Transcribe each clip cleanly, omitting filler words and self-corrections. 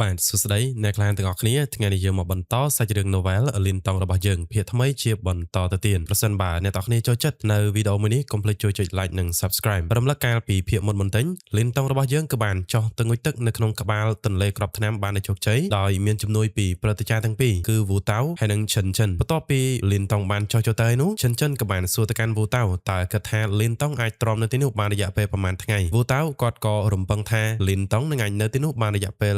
បាទសួស្តីអ្នកខ្លានទាំងអស់គ្នាថ្ងៃនេះយើងមកបន្តសាច់រឿង novel លីនតង់របស់យើងភាគថ្មីជាបន្តទៅទៀតប្រសិនបើអ្នកទាំងអស់គ្នាចូលចិត្តនៅវីដេអូមួយនេះកុំភ្លេចជួយចុច like និង subscribe រំលឹកកាលពីភាគមុនបន្តិចលីនតង់របស់យើងក៏បានចោះទៅងុយទឹកនៅក្នុងក្បាលទន្លេក្របថ្នាំបានដោយជោគជ័យដោយមានជំនួយពីព្រឹទ្ធាចារ្យទាំងពីរគឺវូតៅហើយនិងឈិនឈិនបន្ទាប់ពីលីនតង់បានចោះចូលទៅនោះឈិនឈិនក៏បានសួរទៅកាន់វូតៅតើគិតថាលីនតង់អាចទ្រាំនៅទីនោះបានរយៈពេលប្រហែលថ្ងៃវូតៅគាត់ក៏រំពឹងថាលីនតង់នឹងអាចនៅទីនោះបានរយៈពេល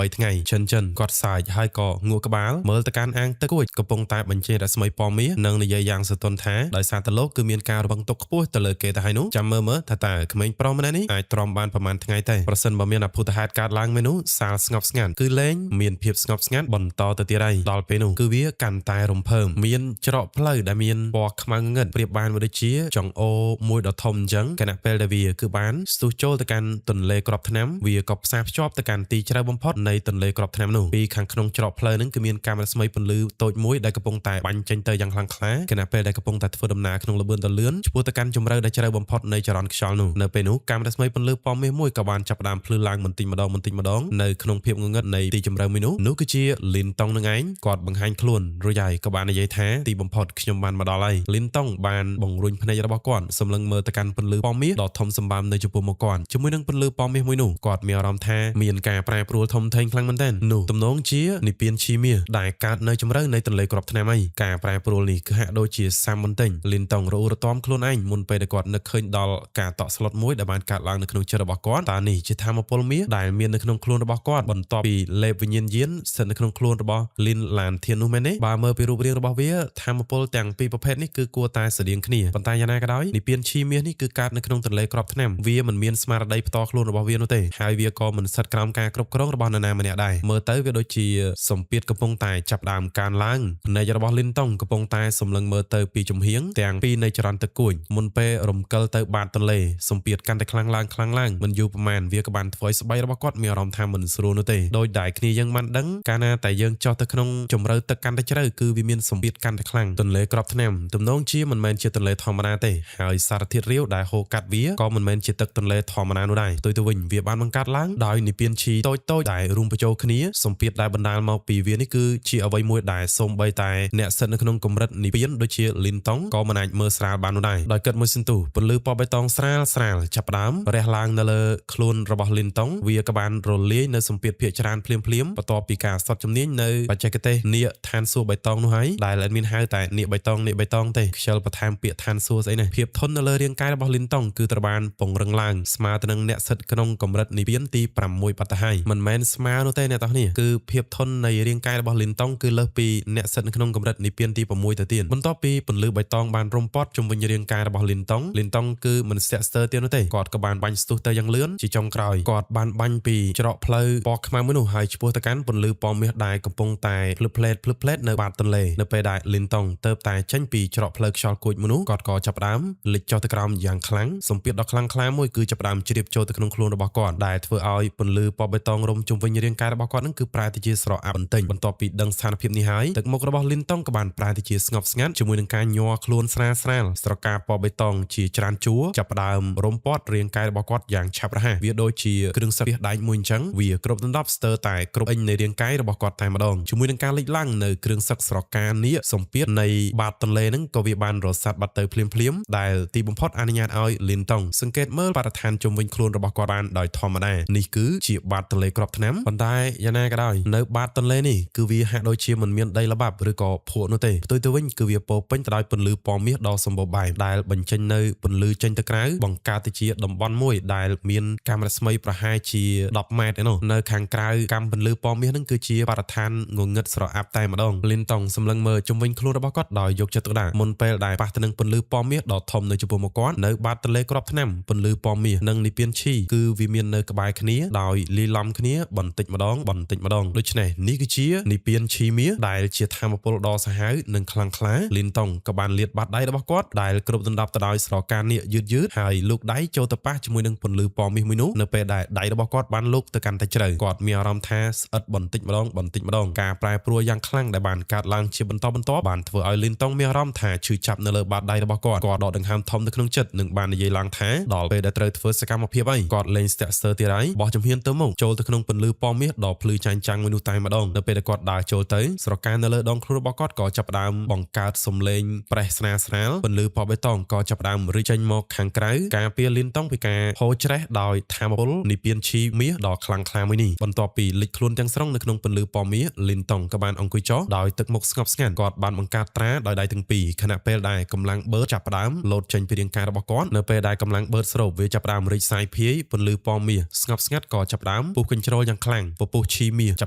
8ថ្ងៃឈិនឈិនគាត់សើចហើយក៏ងក់ក្បាលមើលទៅកាន់អាងទឹកគួចកំពុងតែបញ្ចេញរស្មីពណ៌មាសនិងនិយាយយ៉ាងសទន់ថាដោយសារតែលោកគឺមានការរំពឹងទុកខ្ពស់ទៅលើគេទៅហើយនោះចាំមើលមើលថាតើក្មេងប្រុសម្នាក់នេះអាចទ្រាំបានប្រហែលថ្ងៃទេប្រសិនបើមានអភូតហេតុកើតឡើងមែននោះសាលស្ងប់ស្ងាត់គឺលែងមានភាពស្ងប់ស្ងាត់បន្តទៅទៀតហើយដល់ពេលនោះគឺវាកាន់តែរំភើបមានច្រកផ្លូវដែលមានពណ៌ខ្មៅងងឹតប្រៀបបានដូចជាចង្អូរមួយដ៏ធំអញ្ចឹងខណៈពេលដែលវាគឺបានស្ទុះចូលទៅកាន់ទន្លេក្របថ្នាំវាក៏ផ្សារភ្ជាប់ទៅកាន់ទីជ្រៅបំផុតនៃទន្លេក្របថ្នាំនោះពីខាងក្នុងច្រកផ្លូវហ្នឹងគឺមានកាំរស្មីពន្លឺតូចមួយដែលកំពុងតែបាញ់ចេញទៅយ៉ាងខ្លាំងក្លាខណៈពេលដែលកំពុងតែធ្វើដំណើរក្នុងល្បឿនដ៏លឿនឆ្ពោះទៅកាន់ជម្រៅដែលជ្រៅបំផុតនៃចរន្តខ្យល់នោះនៅពេលនោះកាំរស្មីពន្លឺពណ៌មាសមួយក៏បានចាប់ផ្ដើមភ្លឺឡើងបន្តិចម្ដងបន្តិចម្ដងនៅក្នុងភាពងងឹតនៃទីជម្រៅមួយនោះនោះគឺជាលីនតុងនឹងឯងគាត់បង្ហាញខ្លួនរួចហើយក៏បាននិយាយថាទីបំផុតខ្ញុំបានមកដល់ហើយលីនតុងបានបង្រួញភ្នែករបស់គាត់សម្លឹងមើលទៅកាន់ពន្លឺពណ៌មាសដ៏ធំសម្បើមនៅចំពោះមុខគាត់ជាមួយនឹងពន្លឺពណ៌មាសមួយនោះគាត់មានអារម្មណ៍ថាមានការប្រែប្រួលធំធេងខ្លាំងមែនទែននោះទំនងជានិព្វានឈីមាសដែលកើតនៅជម្រៅនៃទន្លេក្របថ្នាំអីការប្រែប្រួលនេះគឺហាក់ដូចជាសាំបន្តិចលីនតុងរអ៊ូរទាំខ្លួនឯងមុនពេលដែលគាត់នឹកឃើញដល់ការតក់ស្លុតមួយដែលបានកើតឡើងនៅក្នុងចិត្តរបស់គាត់តើនេះជាធម៌ពលមាសដែលមាននៅក្នុងខ្លួនរបស់គាត់បន្ទាប់ពីលេបវិញ្ញាណយានស្ថិតនៅក្នុងខ្លួនរបស់លីនឡានធាននោះមែនទេបើមើលពីរូបរាងរបស់វាធម៌ពលទាំងពីរប្រភេទនេះគឺគួរតែស្រដៀងគ្នាប៉ុន្តែយ៉ាងណាក៏ដោយនិព្វានឈីមាសនេះគឺកើតនៅក្នុងទន្លេក្របថ្នាំវាមិនមានស្មារតីផ្ទាល់ខ្លួនរបស់វានោះទេហើយវាក៏មិនស្ថិតក្រោមការគ្រប់គ្រងរបស់នរណាម្នាក់ដែរមើលទៅវាដូចជាសម្ពាធកំពុងតែចាប់ផ្ដើមកើនឡើងភ្នែករបស់លីនតុងកំពុងតែសម្លឹងមើលទៅពីចំហៀងទាំងពីរនៃចរន្តទឹកគួចមុនពេលរំកិលទៅបាតទន្លេសម្ពាធកាន់តែខ្លាំងឡើងខ្លាំងឡើងមិនយូរប្រហែលវាក៏បានធ្វើឲ្យស្បែករបស់គាត់មានអារម្មណ៍ថាមិនស្រួលនោះទេដោយដែលគ្នាយើងបានដឹងកាលណាតែយើងចុះទៅក្នុងជម្រៅទឹកកាន់តែជ្រៅគឺវាមានសម្ពាធកាន់តែខ្លាំងទន្លេក្របថ្នាំទំនងជាមិនមែនជាទន្លេធម្មតាទេហើយសារធាតុរាវដែលហូរកាត់វាក៏មិនមែនជាទឹកទន្លេធម្មតានោះដែរផ្ទុយទៅវិញវាបានបង្កើតឡើងដោយនិព្វានឈីតូចៗដែលរួមបញ្ចូលគ្នាសម្ពាធដែលបណ្ដាលមកពីវានេះគឺជាអ្វីមួយដែលសូម្បីតែអ្នកស្ថិតនៅក្នុងកម្រិតនិព្វានដូចជាលីនតុងក៏មិនអាចមើលស្រាលបាននោះដែរដោយគិតមួយសន្ទុះពន្លឺពណ៌បៃតងស្រាលស្រាលចាប់ផ្ដើមរះឡើងនៅលើខ្លួនរបស់លីនតុងវាក៏បានរលាយនៅសម្ពាធភាគច្រើនភ្លាមភ្លាមបន្ទាប់ពីការស្ទាត់ជំនាញនៅបច្ចេកទេសនាគឋានសួគ៌បៃតងនោះហើយដែលអត់មានហៅតែនាគបៃតងនាគបៃតងទេខ្ជិលបន្ថែមពាក្យឋានសួគ៌ស្អីនេះភាពធន់នៅលើរាងកាយរបស់លីនតុងគឺត្រូវបានពង្រឹងឡើងស្មើទៅនឹងអ្នកស្ថិតក្នុងកម្រិតនិព្វានទី6បាត់ទៅហើយមិនមែនស្មើនោះទេអ្នកទាំងនេះគឺភាពធន់នៃរាងកាយរបស់លីនតុងគឺលើសពីអ្នកស្ថិតនៅក្នុងកម្រិតនិព្វានទី6ទៅទៀតបន្ទាប់ពីពន្លឺបៃតងបានរុំព័ទ្ធជុំវិញរាងកាយរបស់លីនតុងលីនតុងគឺមិនស្ទាក់ស្ទើរទៀតនោះទេគាត់ក៏បានបាញ់ស្ទុះទៅយ៉ាងលឿនជាចុងក្រោយគាត់បានបាញ់ពីច្រកផ្លូវពណ៌ខ្មៅមួយនោះហើយឆ្ពោះទៅកាន់ពន្លឺពណ៌មាសដែលកំពុងតែភ្លឹបផ្លេតភ្លឹបផ្លេតនៅបាតទន្លេនៅពេលដែលលីនតុងទៅតែចេញពីច្រកផ្លូវខ្យល់គួចមួយនោះគាត់ក៏ចាប់ផ្ដើមលិចចុះទៅក្រោមយ៉ាងខ្លាំងសម្ពាធដ៏ខ្លាំងក្លាមួយគឺចាប់ផ្ដើមជ្រាបចូលទៅក្នុងខ្លួនរបស់គាត់ដែលធ្វើឲ្យពន្លឺពណ៌បៃតងរុំជុំវិញរាងកាយរបស់គាត់នឹងគឺប្រែទៅជាស្រអាប់បន្តិចបន្ទាប់ពីដឹងស្ថានភាពនេះហើយទឹកមុខរបស់លីនតុងក៏បានប្រែទៅជាស្ងប់ស្ងាត់ជាមួយនឹងការញ័រខ្លួនស្រាលស្រាលស្រកាពណ៌បៃតងជាច្រើនជួរចាប់ផ្ដើមរុំព័ទ្ធរាងកាយរបស់គាត់យ៉ាងឆាប់រហ័សវាដូចជាគ្រឿងសឹកពីដែកមួយអញ្ចឹងវាគ្រប់ដណ្ដប់ស្ទើរតែគ្រប់អិញនៃរាងកាយរបស់គាត់តែម្ដងជាមួយនឹងការលេចឡើងនៅគ្រឿងសឹកស្រកានាគសម្ពាធនៃបាតទន្លេហ្នឹងក៏វាបានរសាត់បាត់ទៅភ្លាមភ្លាមដែលទីបំផុតអនុញ្ញាតឲ្យលីនតុងសង្កេតមើលបរិស្ថានជុំវិញខ្លួនរបស់គាត់បានដោយធម្មតានេះគឺជាបាតទន្លេក្របថ្នាំប៉ុន្តែយ៉ាងណាក៏ដោយនៅបាតទន្លេនេះគឺវាហាក់ដូចជាមិនមានដីល្បាប់ឬក៏ភក់នោះទេផ្ទុយទៅវិញគឺវាពោពេញទៅដោយពន្លឺពណ៌មាសដ៏សម្បូរបែបដែលបញ្ចេញនៅពន្លឺចេញទៅក្រៅបង្កើតទៅជាតំបន់មួយដែលមានកាំរស្មីប្រហែលជា10ម៉ែត្រឯនោះនៅខាងក្រៅកាំពន្លឺពណ៌មាសនឹងគឺជាបរិស្ថានងងឹតស្រអាប់តែម្ដងលីនតុងសម្លឹងមើលជុំវិញខ្លួនរបស់គាត់ដោយយកចិត្តទុកដាក់មុនពេលដែលប៉ះទៅនឹងពន្លឺពណ៌មាសដ៏ធំនៅចំពោះមុខគាត់នៅបាតទន្លេក្របថ្នាំពន្លឺពណ៌មាសនិងនិព្វានឈីគឺវាមាននៅក្បែរគ្នាដោយលាយឡំគ្នាបន្តិចម្ដងបន្តិចម្ដងដូច្នេះនេះគឺជានិព្វានឈីមាសដែលជាធម៌ពលដ៏សាហាវនិងខ្លាំងក្លាលីនតុងក៏បានលាតបាតដៃរបស់គាត់ដែលគ្រប់ដណ្ដប់ទៅដោយស្រកានាគយឺតយឺតហើយលូកដៃចូលទៅប៉ះជាមួយនឹងពន្លឺពណ៌មាសមួយនោះនៅពេលដែលដៃរបស់គាត់បានលូកទៅកាន់តែជ្រៅគាត់មានអារម្មណ៍ថាស្អិតបន្តិចម្ដងបន្តិចម្ដងការប្រែប្រួលយ៉ាងខ្លាំងដែលបានកើតឡើងជាបន្តបន្ទាប់បានធ្វើឲ្យលីនតុងមានអារម្មណ៍ថាឈឺចាប់នៅលើបាតដៃរបស់គាត់គាត់ដកដង្ហើមធំនៅក្នុងចិត្តនិងបាននិយាយឡើងថាដល់ពេលដែលត្រូវធ្វើសកម្មភាពហើយគាត់លែងស្ទាក់ស្ទើរទៀតហើយបោះជំហានទៅមុខចូលទៅក្នុងពន្លឺ ពណ៌មាសដ៏ភ្លឺចែងចាំងមួយនោះតែម្ដងនៅពេលដែលគាត់ដើរចូលទៅស្រកានៅលើដងខ្លួនរបស់គាត់ក៏ចាប់ផ្ដើមបង្កើតសំឡេងប្រេះស្រាលស្រាលពន្លឺពណ៌បៃតងក៏ចាប់ផ្ដើមរីកចេញមកខាងក្រៅការពារលីនតុងពីការហូរច្រេះដោយធម្មពលនិព្វានឈីមាសដ៏ខ្លាំងក្លាមួយនេះបន្ទាប់ពីលិចខ្លួនទាំងស្រុងនៅក្នុងពន្លឺពណ៌មាសលីនតុងក៏បានអង្គុយចុះដោយទឹកមុខស្ងប់ស្ងាត់គាត់បានបង្កើតត្រាដោយដៃទាំងពីរខណៈពេលដែលកម្លាំងបឺតចាប់ផ្ដើមលោតចេញពីរាងកាយរបស់គាត់នៅពេលដែលកម្លាំងបឺតស្រូបវាចាប់ផ្ដើមរីកសាយភាយពន្លឺពណ៌មាសស្ងប់ស្ងាត់ក៏ចាប់ផ្ដើមពុះកញ្ជ្រោលយ៉ាងខ្លាំងពពុះឈីមាសច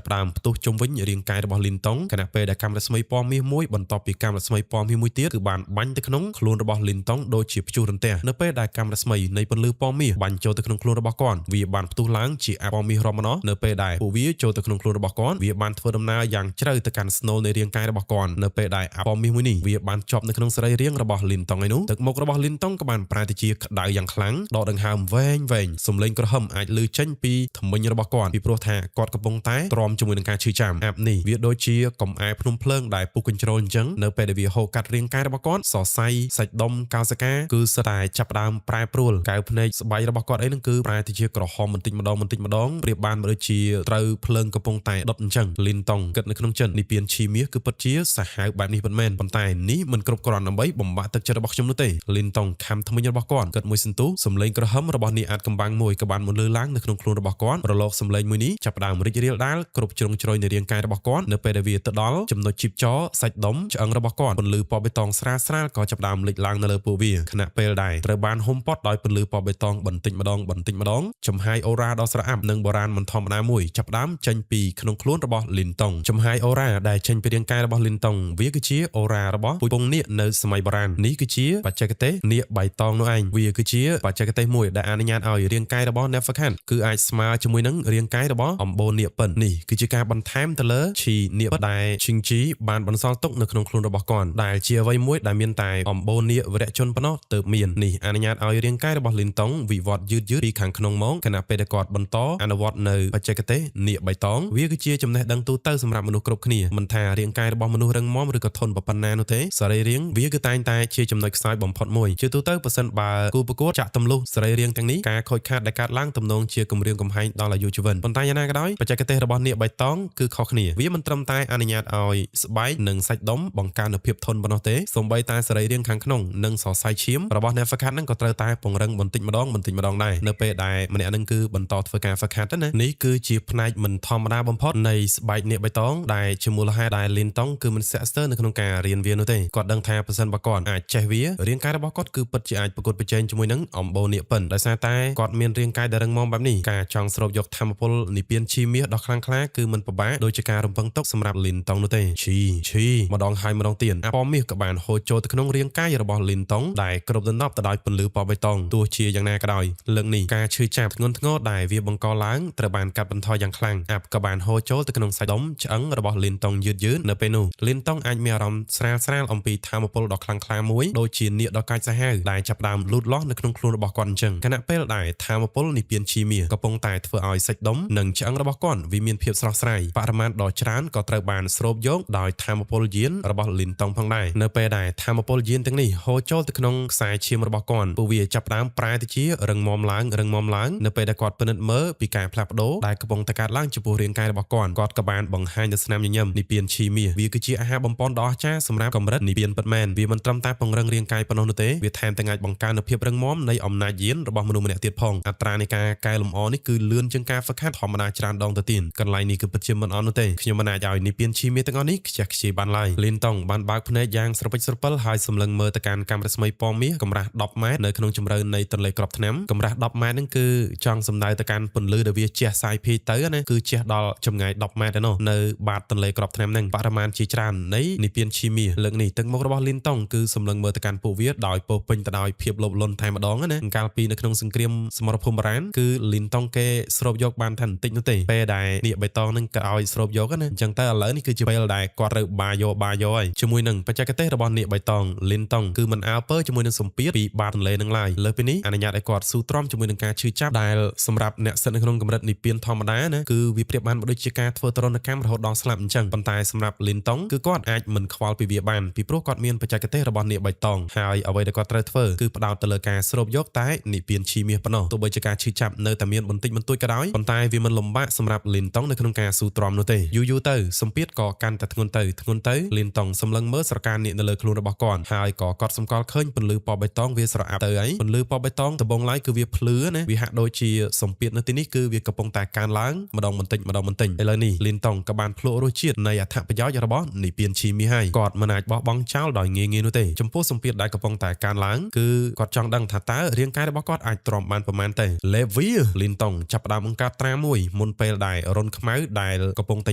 ាប់ផ្ដើមផ្ទុះជុំវិញរាងកាយរបស់លីនតុងខណៈពេលដែលកាំរស្មីពណ៌មាសមួយបន្ទាប់ពីកាំរស្មីពណ៌មាសមួយទៀតគឺបានបាញ់ទៅក្នុងខ្លួនរបស់លីនតុងដូចជាព្យុះរន្ទះនៅពេលដែលកាំរស្មីនៃពន្លឺពណ៌មាសបាញ់ចូលទៅក្នុងខ្លួនរបស់គាត់វាបានផ្ទុះឡើងជាអាពណ៌មាសរាប់មិនអស់នៅពេលដែលពួកវាចូលទៅក្នុងខ្លួនរបស់គាត់វាបានធ្វើដំណើរយ៉ាងជ្រៅទៅកាន់ស្នូលនៃរាងកាយរបស់គាត់នៅពេលដែលអាពណ៌មាសមួយនេះវាបានជាប់នៅក្នុងសរីរាង្គរបស់លីនតុងឯនោះទឹកមុខរបស់លីនតុងក៏បានប្រែទៅជាក្តៅយ៉ាងខ្លាំងដកដង្ហើមវែងវែងសំឡេងក្រហមអាចឮចេញពីធ្មេញរបស់គាត់ពីព្រោះថាគាត់កំពុងតែទ្រាំជាមួយនឹងការឈឺចាំអាប់នេះវាដូចជាកំអែភ្នំភ្លើងដែលពុះកញ្ជ្រោលអញ្ចឹងនៅពេលដែលវាហូរកាត់រាងកាយរបស់គាត់សរសៃសាច់ដុំកោសិកាគឺសិតតែចាប់ផ្ដើមប្រែប្រួលកែវភ្នែកស្បែករបស់គាត់អីហ្នឹងគឺប្រែទៅជាក្រហមបន្តិចម្ដងបន្តិចម្ដងប្រៀបបានដូចជាត្រូវភ្លើងកំពុងតែដុតអញ្ចឹងលីនតុងគិតនៅក្នុងចិត្តនិព្វានឈីមាសគឺពិតជាសាហាវបែបនេះពិតមែនប៉ុន្តែនេះមិនគ្រប់គ្រាន់ដើម្បីបំបាក់ទឹកចិត្តរបស់ខ្ញុំនោះទេលីនតុងខំធ្មេញរបស់គាត់គិតមួយសន្ទុះសំឡេងក្រហមរបស់នាងអាចកំបាំងមួយក៏បានបន្លឺឡើងនៅក្នុងខ្លួនរបស់គាត់រលកសំឡេងមួយនេះចាប់ផ្ដើមរីករាលដាលគ្រប់ជ្រុងជ្រោយនៃរាងកាយរបស់គាត់នៅពេលដែលវាទៅដល់ចំណុចជីបចរសាច់ដុំឆ្អឹងរបស់គាត់ពន្លឺពណ៌បៃតងស្រាលស្រាលក៏ចាប់ផ្ដើមលេចឡើងនៅលើពួកវាខណៈពេលដែលត្រូវបានហ៊ុំព័ទ្ធដោយពន្លឺពណ៌បៃតងបន្តិចម្ដងបន្តិចម្ដងចំហាយអូរ៉ាដ៏ស្រអាប់និងបុរាណមិនធម្មតាមួយចាប់ផ្ដើមចេញពីក្នុងខ្លួនរបស់លីនតុងចំហាយអូរ៉ាដែលចេញពីរាងកាយរបស់លីនតុងវាគឺជាអូរ៉ារបស់ពូជពងនាគនៅសម័យបុរាណនេះគឺជាបច្ចេកទេសនាគបៃតងនោះឯងវាគឺជាបច្ចេកទេសមួយដែលអនុញ្ញាតឲ្យរាងកាយរបស់អ្នកហ្វឹកហាត់គឺអាចស្មើជាមួយនឹងរាងកាយរបស់អំបូរនាគពិននេះគឺជាការបន្ថែមទៅលើឈីនាគពិតដែលឈិងជីបានបន្សល់ទុកនៅក្នុងខ្លួនរបស់គាត់ដែលជាអ្វីមួយដែលមានតែអំបូរនាគវរៈជនប៉ុណ្ណោះទើបមាននេះអនុញ្ញាតឲ្យរាងកាយរបស់លីនតុងវិវត្តយឺតយឺតពីខាងក្នុងមកខណៈពេលដែលគាត់បន្តអនុវត្តនៅបច្ចេកទេសនាគបៃតងវាគឺជាចំណេះដឹងទូទៅសម្រាប់មនុស្សគ្រប់គ្នាមិនថារាងកាយរបស់មនុស្សរឹងមាំឬក៏ធន់ប៉ុណ្ណានោះទេសរីរាង្គវាគឺតែងតែជាចំណុចខ្សោយបំផុតមួយជាទូទៅប្រសិនបើគូប្រកួតចាក់ទម្លុះសរីរាង្គទាំងនេះការខូចខាតដែលកើតឡើងទំនងជាគំរាមកំហែងដល់អាយុជីវិតប៉ុន្តែយ៉ាងណាក៏ដោយបច្ចេកទេសរបស់នាគបៃតងគឺខុសគ្នាវាមិនត្រឹមតែអនុញ្ញាតឲ្យស្បែកនិងសាច់ដុំបង្កើននូវភាពធន់ប៉ុណ្ណោះទេសូម្បីតែសរីរាង្គខាងក្នុងនិងសរសៃឈាមរបស់អ្នកហ្វឹកហាត់នឹងក៏ត្រូវតែពង្រឹងបន្តិចម្ដងបន្តិចម្ដងដែរនៅពេលដែលម្នាក់នឹងគឺបន្តធ្វើការហ្វឹកហាត់ទៅណានេះគឺជាផ្នែកមិនធម្មតាបំផុតនៃស្បែកនាគបៃតងដែលជាមូលហេតុដែលលីនតុងគឺមិនស្ទាក់ស្ទើរនៅក្នុងការរៀនវានោះទេគាត់ដឹងថាប្រសិនបើគាត់អាចចេះវារាងកាយរបស់គាត់គឺពិតជាអាចប្រកួតប្រជែងជាមួយនឹងអំបូរនាគពិនដោយសារតែគាត់មានរាងកាយដែលរឹងមាំបែបនេះការចង់ស្រូបយកធម្មពលនិព្វានឈីមាសដ៏ខ្លាំងក្លាគឺមិនពិបាកដូចជាការរំពឹងទុកសម្រាប់លីនតុងនោះទេឈីឈីម្ដងហើយម្ដងទៀតអាពណ៌មាសក៏បានហូរចូលទៅក្នុងរាងកាយរបស់លីនតុងដែលគ្រប់ដណ្ដប់ទៅដោយពន្លឺពណ៌បៃតងទោះជាយ៉ាងណាក៏ដោយលើកនេះការឈឺចាប់ធ្ងន់ធ្ងរដែលវាបង្កឡើងត្រូវបានកាត់បន្ថយយ៉ាងខ្លាំងអាប់ក៏បានហូរចូលទៅក្នុងសាច់ដុំឆ្អឹងរបស់លីនតុងយឺតយឺតនៅពេលនោះលីនតុងអាចមានអារម្មណ៍ស្រាលស្រាលអំពីធម៌ពលដ៏ខ្លាំងក្លាមួយដូចជានាគដ៏កាចសាហាវដែលចាប់ផ្ដើមលូតលាស់នៅក្នុងខ្លួនរបស់គាត់អញ្ចឹងខណៈពេលដែលធម៌ពលនិព្វានឈីមាសកំពុងតែធ្វើឲ្យសាច់ដុំនិងឆ្អឹងរបស់គាត់វាមានភាពស្រស់ស្រាយបរិមាណដ៏ច្រើនក៏ត្រូវបានស្រូបយកដោយធម៌ពលយានរបស់លីនតុងផងដែរនៅពេលដែលធម៌ពលយានទាំងនេះហូរចូលទៅក្នុងខ្សែឈាមរបស់គាត់ពួកវាចាប់ផ្ដើមប្រែទៅជារឹងមាំឡើងរឹងមាំឡើងនៅពេលដែលគាត់ពិនិត្យមើលពីការផ្លាស់ប្ដូរដែលកំពុងតែកើតឡើងចំពោះរាងកាយរបស់គាត់គាត់ក៏បានបង្ហាញនូវស្នាមញញឹមនិព្វានឈីមាសវាគឺជាអាហារបំប៉នដ៏អស្ចារ្យសម្រាប់កម្រិតនិព្វានពិតមែនវាមិនត្រឹមតែពង្រឹងរាងកាយប៉ុណ្ណោះនោះទេវាថែមទាំងអាចបង្កើននូវភាពរឹងមាំនៃអំណាចយានរបស់មនុស្សម្នាក់ទៀតផងអត្រានៃការកែលម្អនេះគឺលឿនជាងការហ្វឹកហាត់ធម្មតាច្រើនដងទៅទៀតកន្លែងនេះគឺពិតជាមិនអន់នោះទេខ្ញុំមិនអាចឲ្យនិព្វានឈីមាសទាំងអស់នេះខ្ជះខ្ជាយបានឡើយលីនតុងបានបើកភ្នែកយ៉ាងស្រពេចស្រពិលហើយសម្លឹងមើលទៅកាន់កាំរស្មីពណ៌មាសកម្រាស់10ម៉ែត្រនៅក្នុងជម្រៅនៃទន្លេក្របថ្នាំកម្រាស់10ម៉ែត្រហ្នឹងគឺចង់សំដៅទៅកាន់ពន្លឺដែលវាជះសាយភាយទៅណាគឺជះដល់ចម្ងាយ10ម៉ែត្រឯណោះនៅបាតទន្លេក្របថ្នាំហ្នឹងបរិមាណជាច្រើននៃនិព្វានឈីមាសលើកនេះទឹកមុខរបស់លីនតុងគឺសម្លឹងមើលទៅកាន់ពួកវាដោយពោពេញទៅដោយភាពលោភលន់តែម្ដងណាកាលពីនៅក្នុងសង្គ្រាមសមរភូមិបារាណគឺលីនតុងគេស្រូបយកបានថាបន្តិចនោះទេពេលដែលនាគបៃតងហ្នឹងក៏ឲ្យស្រូបយកណាអញ្ចឹងទៅឥឡូវនេះគឺជាពេលដែលគាត់ត្រូវបាយកបាយកហើយជាមួយនឹងបច្ចេកទេសរបស់នាគបៃតងលីនតុងគឺមិនអើពើជាមួយនឹងសម្ពាធពីបាតទន្លេនឹងឡើយលើសពីនេះអនុញ្ញាតឲ្យគាត់ស៊ូទ្រាំជាមួយនឹងការឈឺចាប់ដែលសម្រាប់អ្នកសិតនៅក្នុងកម្រិតនិព្វានធម្មតាណាគឺវាប្រៀបបានដូចជាការធ្វើទរណកម្មរហូតដល់ស្លាប់អញ្ចឹងប៉ុន្តែសម្រាប់លីនតុងគឺគាត់អាចមិនខ្វល់ពីវាបានពីព្រោះគាត់មានបច្ចេកទេសរបស់នាគបៃតងហើយអ្វីដែលគាត់ត្រូវធ្វើគឺផ្ដោតទៅលើការស្រូបយកតែនិព្វានឈីមាសប៉ុណ្ណោះទោះបីជាការឈឺចាប់នៅតែមានបន្តិចបន្តួចក៏ដោយប៉ុន្តែវាមិនលំ ំបាកសម្រាប់លីនតុងនៅក្នុងការស៊ូទ្រាំនោះទេយូរយូរទៅសម្ពាធក៏កាន់តែធ្ងន់ទៅធ្ងន់ទៅលីនតុងសម្លឹងមើលស្រកានាគនៅលើខ្លួនរបស់គាត់ហើយក៏គាត់សម្គាល់ឃើញពន្លឺពណ៌បៃតងវាស្រអាប់ទៅអីពន្លឺពណ៌បៃតងដំបូងឡើយគឺវាភ្លឺណាវាហាក់ដូចជាសម្ពាធនៅទីនេះគឺវាកំពុងតែកើនឡើងម្ដងបន្តិចម្ដងបន្តិចឥឡូវនេះលីនតុងក៏បានភ្លក់រសជាតិនៃអត្ថប្រយោជន៍របស់និព្វានឈីមាសហើយគាត់មិនអាចបោះបង់ចោលដោយងាយៗនោះទេចំពោះសម្ពាធដែលកំពុងតែកើនឡើងគឺគាត់ចង់ដឹងថាតើរាងកាយរបស់គាត់អាចទ្រាំបានប្រមាណទេលេវីលីនតុងចាប់ផ្ដើមបង្កើតត្រាមួយមុនពេលដែលរុនខ្មៅដែលកំពុងតែ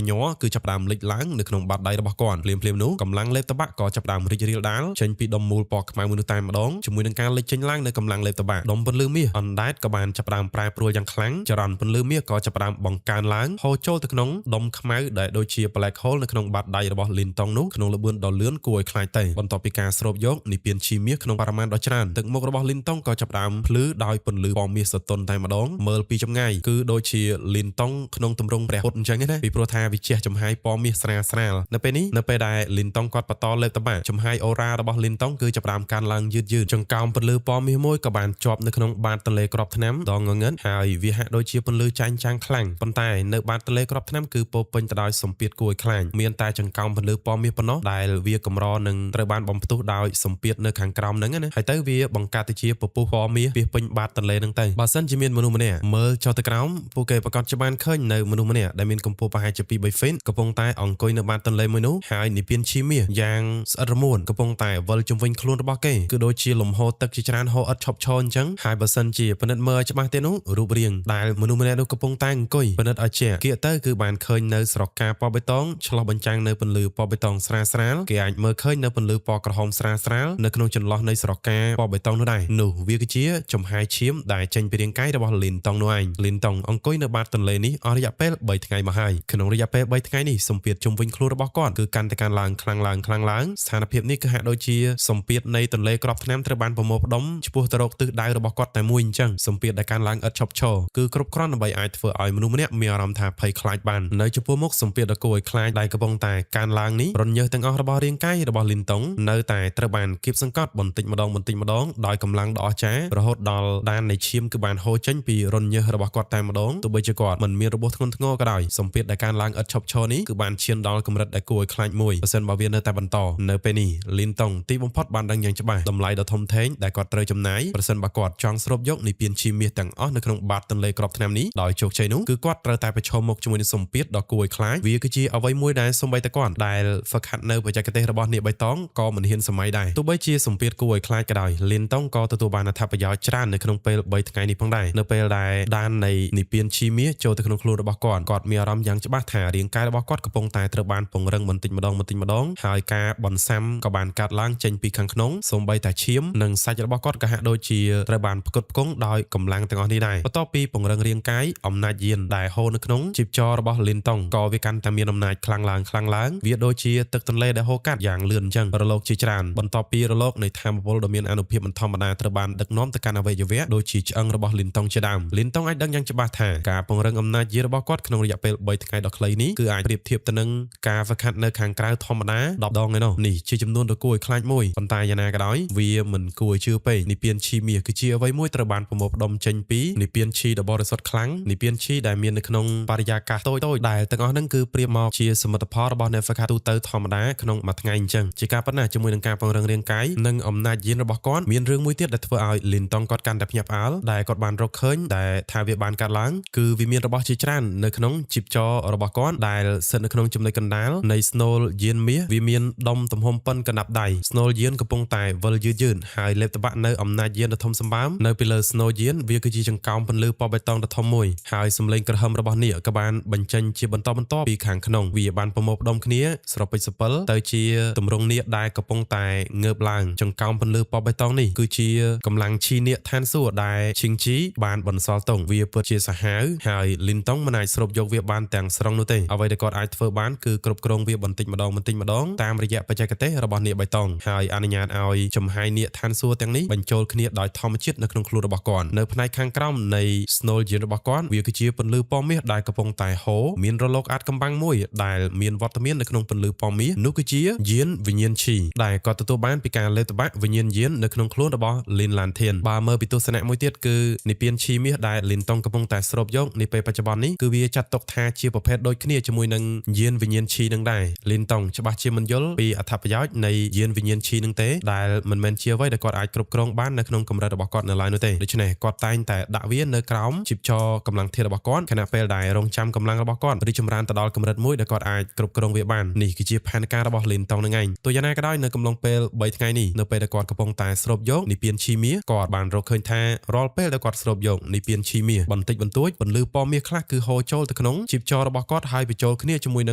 ញ័រគឺចាប់ផ្ដើមលេចឡើងនៅក្នុងបាតដៃរបស់គាត់ភ្លាមៗនោះកម្លាំងលេបតបាក់ក៏ចាប់ផ្ដើមរីករាលដាលចេញពីដុំមូលពណ៌ខ្មៅមួយនោះតែម្ដងជាមួយនឹងការលេចចេញឡើងនៅកម្លាំងលេបតបាក់ដុំពន្លឺមាសអណ្ដែតក៏បានចាប់ផ្ដើមប្រែប្រួលយ៉ាងខ្លាំងចរន្តពន្លឺមាសក៏ចាប់ផ្ដើមបង្កើនឡើងហូរចូលទៅក្នុងដុំខ្មៅដែលដូចជា black hole នៅក្នុងបាតដៃរបស់លីនតុងនោះក្នុងល្បឿនដ៏លឿនគួរឲ្យខ្លាចទៅបន្ទាប់ពីការស្រូបយកនិព្វានឈីមាសក្នុងបរិមាណដ៏ច្រើនទឹកមុខរបស់លីនតុងក៏ចាប់ផ្ដើមភ្លឺដោយពន្លឺពណ៌មាសសទន់តែម្ដងមើលពីចម្ងាយគឺដូចជាលីនតុងក្នុងទម្រង់ព្រះពុទ្ធអញ្ចឹងណាពីព្រោះថាវាជះចំហាយពណ៌មាសស្រាលស្រាលនៅពេលនេះនៅពេលដែលលីនតុងគាត់បន្តលេបតបាក់ចំហាយអូរ៉ារបស់លីនតុងគឺចាប់ផ្ដើមកើនឡើងយឺតយឺតចង្កោមពន្លឺពណ៌មាសមួយក៏បានជាប់នៅក្នុងបាតទន្លេក្របថ្នាំដ៏ងងឹតហើយវាហាក់ដូចជាពន្លឺចែងចាំងខ្លាំងប៉ុន្តែនៅបាតទន្លេក្របថ្នាំគឺពោពេញទៅដោយសម្ពាធគួរឲ្យខ្លាចមានតែចង្កោមពន្លឺពណ៌មាសប៉ុណ្ណោះដែលវាកម្រនឹងត្រូវបានបំផ្ទុះដោយសម្ពាធនៅខាងក្រោមហ្នឹងណាហើយទៅវាបង្កើតទៅជាពពុះពណ៌មាសពាសពេញបាតទន្លេហ្នឹងទៅបើសិនជាមានមនុស្សម្នាក់មើលចុះទៅក្រោមពួកគេប្រកាសជាបានឃើញនៅមនុស្សម្នាក់ដែលមានកម្ពស់ប្រហែលជា2 3ហ្វីតកំពុងតែអង្គុយនៅបាតទន្លេមួយនោះហើយនិព្វានឈីមាសយ៉ាងស្អិតរមួនកំពុងតែវិលជុំវិញខ្លួនរបស់គេគឺដូចជាលំហូរទឹកជាច្រើនហូរឥតឈប់ឈរអញ្ចឹងហើយបើសិនជាពិនិត្យមើលឲ្យច្បាស់ទៀតនោះរូបរាងដែលមនុស្សម្នាក់នោះកំពុងតែអង្គុយពិនិត្យឲ្យជាក់គៀកទៅគឺបានឃើញនៅស្រកាពណ៌បៃតងឆ្លុះបញ្ចាំងនៅពន្លឺពណ៌បៃតងស្រាលស្រាលគេអាចមើលឃើញនៅពន្លឺពណ៌ក្រហមស្រាលស្រាលនៅក្នុងចន្លោះនៃស្រកាពណ៌បៃតងនោះដែរនោះវាគឺជាចំហាយឈាមដែលចេញពីរាងកាយរបស់លីនតុងនោះឯងលីនតុងអង្គុយនៅបាតទន្លេនេះអស់រយៈពេល3ថ្ងៃមកហើយក្នុងរយៈពេល3ថ្ងៃនេះសម្ពាធជុំវិញខ្លួនរបស់គាត់គឺកាន់តែកើនឡើងខ្លាំងឡើងខ្លាំងឡើងស្ថានភាពនេះគឺហាក់ដូចជាសម្ពាធនៃទន្លេក្របថ្នាំត្រូវបានប្រមូលផ្ដុំឆ្ពោះទៅរកទិសដៅរបស់គាត់តែមួយអញ្ចឹងសម្ពាធដែលកើនឡើងឥតឈប់ឈរគឺគ្រប់គ្រាន់ដើម្បីអាចធ្វើឲ្យមនុស្សម្នាក់មានអារម្មណ៍ថាភ័យខ្លាចបាននៅចំពោះមុខសម្ពាធដ៏គួរឲ្យខ្លាចដែលកំពុងតែកើនឡើងនេះរន្ធញើសទាំងអស់របស់រាងកាយរបស់លីនតុងនៅតែត្រូវបានគៀបសង្កត់បន្តិចម្ដងបន្តិចម្ដងដោយកម្លាំងដ៏អស្ចារ្យរហូតដល់ដាននៃឈាមគឺបានហូរចេញពីរន្ធញើសរបស់គាត់តែម្ដងទោះបីជាគាត់មិនមានរបួសធ្ងន់ធ្ងរក៏ដោយសម្ពាធដែលកើនឡើងឥតឈប់ឈរនេះគឺបានឈានដល់កម្រិតដែលគួរឲ្យខ្លាចមួយបើសិនបើវានៅតែបន្តនៅពេលនេះលីនតុងទីបំផុតបានដឹងយ៉ាងច្បាស់តម្លៃដ៏ធំធេងដែលគាត់ត្រូវចំណាយប្រសិនបើគាត់ចង់ស្រូបយកនិព្វានឈីមាសទាំងអស់នៅក្នុងបាតទន្លេក្របថ្នាំនេះដោយជោគជ័យនោះគឺគាត់ត្រូវតែប្រឈមមុខជាមួយនឹងសម្ពាធដ៏គួរឲ្យខ្លាចវាគឺជាអ្វីមួយដែលសូម្បីតែគាត់ដែលហ្វឹកហាត់នៅបច្ចេកទេសរបស់នាគបៃតងក៏មិនហ៊ានសម័យដែរទោះបីជាសម្ពាធគួរឲ្យខ្លាចក៏ដោយលីនតុងក៏ទទួលបានអត្ថប្រយោជន៍ច្រើននៅក្នុងពេល3ថ្ងៃនេះផងដែរនៅពេលដែលដាននៃនិព្វានឈីមាសចូលទៅក្នុងខ្លួនរបស់គាត់គាត់មានអារម្មណ៍យ៉ាងច្បាស់ថារាងកាយរបស់គាត់កំពុងតែត្រូវបានពង្រឹងបន្តិចម្ដងបន្តិចម្ដងហើយការបន្សាំក៏បានកាត់ឡើងចេញពីខាងក្នុងសូម្បីតែឈាមនិងសាច់របស់គាត់ក៏ហាក់ដូចជាត្រូវបានផ្គត់ផ្គង់ដោយកម្លាំងទាំងអស់នេះដែរបន្ទាប់ពីពង្រឹងរាងកាយអំណាចយានដែលហូរនៅក្នុងជីពចររបស់លីនតុងក៏វាកាន់តែមានអំណាចខ្លាំងឡើងខ្លាំងឡើងវាដូចជាទឹកទន្លេដែលហូរកាត់យ៉ាងលឿនអញ្ចឹងរលកជាច្រើនបន្ទាប់ពីរលកនៃធម្មពលដ៏មានអានុភាពមិនធម្មតាត្រូវបានដឹកនាំទៅកាន់អវយវៈដូចជាឆ្អឹងរបស់លីនតុងជាដើមលីនតុងអាចដឹងយ៉ាងច្បាស់ថាការពង្រឹងអំណាចយានរបស់គាត់ក្នុងរយៈពេល3ថ្ងៃដ៏ខ្លីនេះគឺអាចប្រៀបធៀបទៅនឹងការហ្វឹកហាត់នៅខាងក្រៅធម្មតា10ដងឯណោះនេះជាចំនួនដ៏គួរឲ្យខ្លាចមួយប៉ុន្តែយ៉ាងណាក៏ដោយវាមិនគួរឲ្យជឿពេកនិព្វានឈីមាសគឺជាអ្វីមួយត្រូវបានប្រមូលផ្ដុំចេញពីនិព្វានឈីដ៏បរិសុទ្ធខ្លាំងនិព្វានឈីដែលមាននៅក្នុងបរិយាកាសតូចៗដែលទាំងអស់ហ្នឹងគឺប្រៀបមកជាសមិទ្ធផលរបស់អ្នកហ្វឹកហាត់ទូទៅធម្មតាក្នុងមួយថ្ងៃអញ្ចឹងជាការប៉ុណ្ណាជាមួយនឹងការពង្រឹងរាងកាយនិងអំណាចយានរបស់គាត់មានរឿងមួយទៀតដែលធ្វើឲ្យលីនតុងគាត់កាន់តែភ្ញាក់ផ្អើលដែលគាត់បានរកឃើញដែលថាវាបានកាត់ឡើងគឺវាមានរបស់ជាច្រើននៅក្នុងជីពចររបស់គាត់ដែលស្ថិតនៅក្នុងចំណុចកណ្ដាលនៃស្នូលយានមាសវាមានដុំទំហំប៉ុនកណ្ដាប់ដៃស្នូលយានកំពុងតែវិលយឺតយឺតហើយលេបតបាក់នៅអំណាចយានដ៏ធំសម្បើមនៅពីលើស្នូលយានវាគឺជាចង្កោមពន្លឺពណ៌បៃតងដ៏ធំមួយហើយសម្លេងក្រហមរបស់នាគក៏បានបញ្ចេញជាបន្តបន្ទាប់ពីខាងក្នុងវាបានប្រមូលផ្ដុំគ្នាស្រពេចស្រពិលទៅជាទម្រង់នាគដែលកំពុងតែងើបឡើងចង្កោមពន្លឺពណ៌បៃតងនេះគឺជាកម្លាំងឈីនាគឋានសួគ៌ដែលឈិងជីបានបន្សល់ទុកវាពិតជាសាហាវហើយលីនតុងមិនអាចស្រូបយកវាបានទាំងស្រុងនោះទេអ្វីដែលគាត់អាចធ្វើបានគឺគ្រប់គ្រងវាបន្តិចម្ដងបន្តិចម្ដងតាមរយៈបច្ចេកទេសរបស់នាគបៃតងហើយអនុញ្ញាតឲ្យចំហាយនាគឋានសួគ៌ទាំងនេះបញ្ចូលគ្នាដោយធម្មជាតិនៅក្នុងខ្លួនរបស់គាត់នៅផ្នែកខាងក្រោមនៃស្នូលយានរបស់គាត់វាគឺជាពន្លឺពណ៌មាសដែលកំពុងតែហូរមានរលកអាចកំបាំងមួយដែលមានវត្តមាននៅក្នុងពន្លឺពណ៌មាសនោះគឺជាយានវិញ្ញាណឈីដែលគាត់ទទួលបានពីការលេបតបាក់វិញ្ញាណយាននៅក្នុងខ្លួនរបស់លីនឡានធានបើមើលពីទស្សនៈមួយទៀតគឺនិព្វានឈីមាសដែលលីនតុងកំពុងតែស្រូបយកនាពេល ពេលបច្ចុប្បន្ននេះគឺវាចាត់ទុកថាជាប្រភេទដូចគ្នាជាមួយនឹងយានវិញ្ញាណឈីនឹងដែរលីនតុងច្បាស់ជាមិនយល់ពីអត្ថប្រយោជន៍នៃយានវិញ្ញាណឈីនឹងទេដែលមិនមែនជាអ្វីដែលគាត់អាចគ្រប់គ្រងបាននៅក្នុងកម្រិតរបស់គាត់នៅឡើយនោះទេដូច្នេះគាត់តែងតែដាក់វានៅក្រោមជីបចរកម្លាំងធាតុរបស់គាត់ខណៈពេលដែលរងចាំកម្លាំងរបស់គាត់រីកចម្រើនទៅដល់កម្រិតមួយដែលគាត់អាចគ្រប់គ្រងវាបាននេះគឺជាផែនការរបស់លីនតុងនឹងឯងទោះយ៉ាងណាក៏ដោយនៅកំឡុងពេល3ថ្ងៃនេះនៅពេលដែលគាត់កំពុងតែស្រូបយកនិព្វានឈីមាគាត់បានរកឃើញថារាល់ពេលដែលគាត់ស្រូបយកនិព្វានឈីមាបន្តិចបន្តួចពន្លឺពណ៌មាសខ្លះគឺហូរចូលទៅក្នុងជីបចររបស់គាត់ហើយបញ្ចូលគ្នាជាមួយន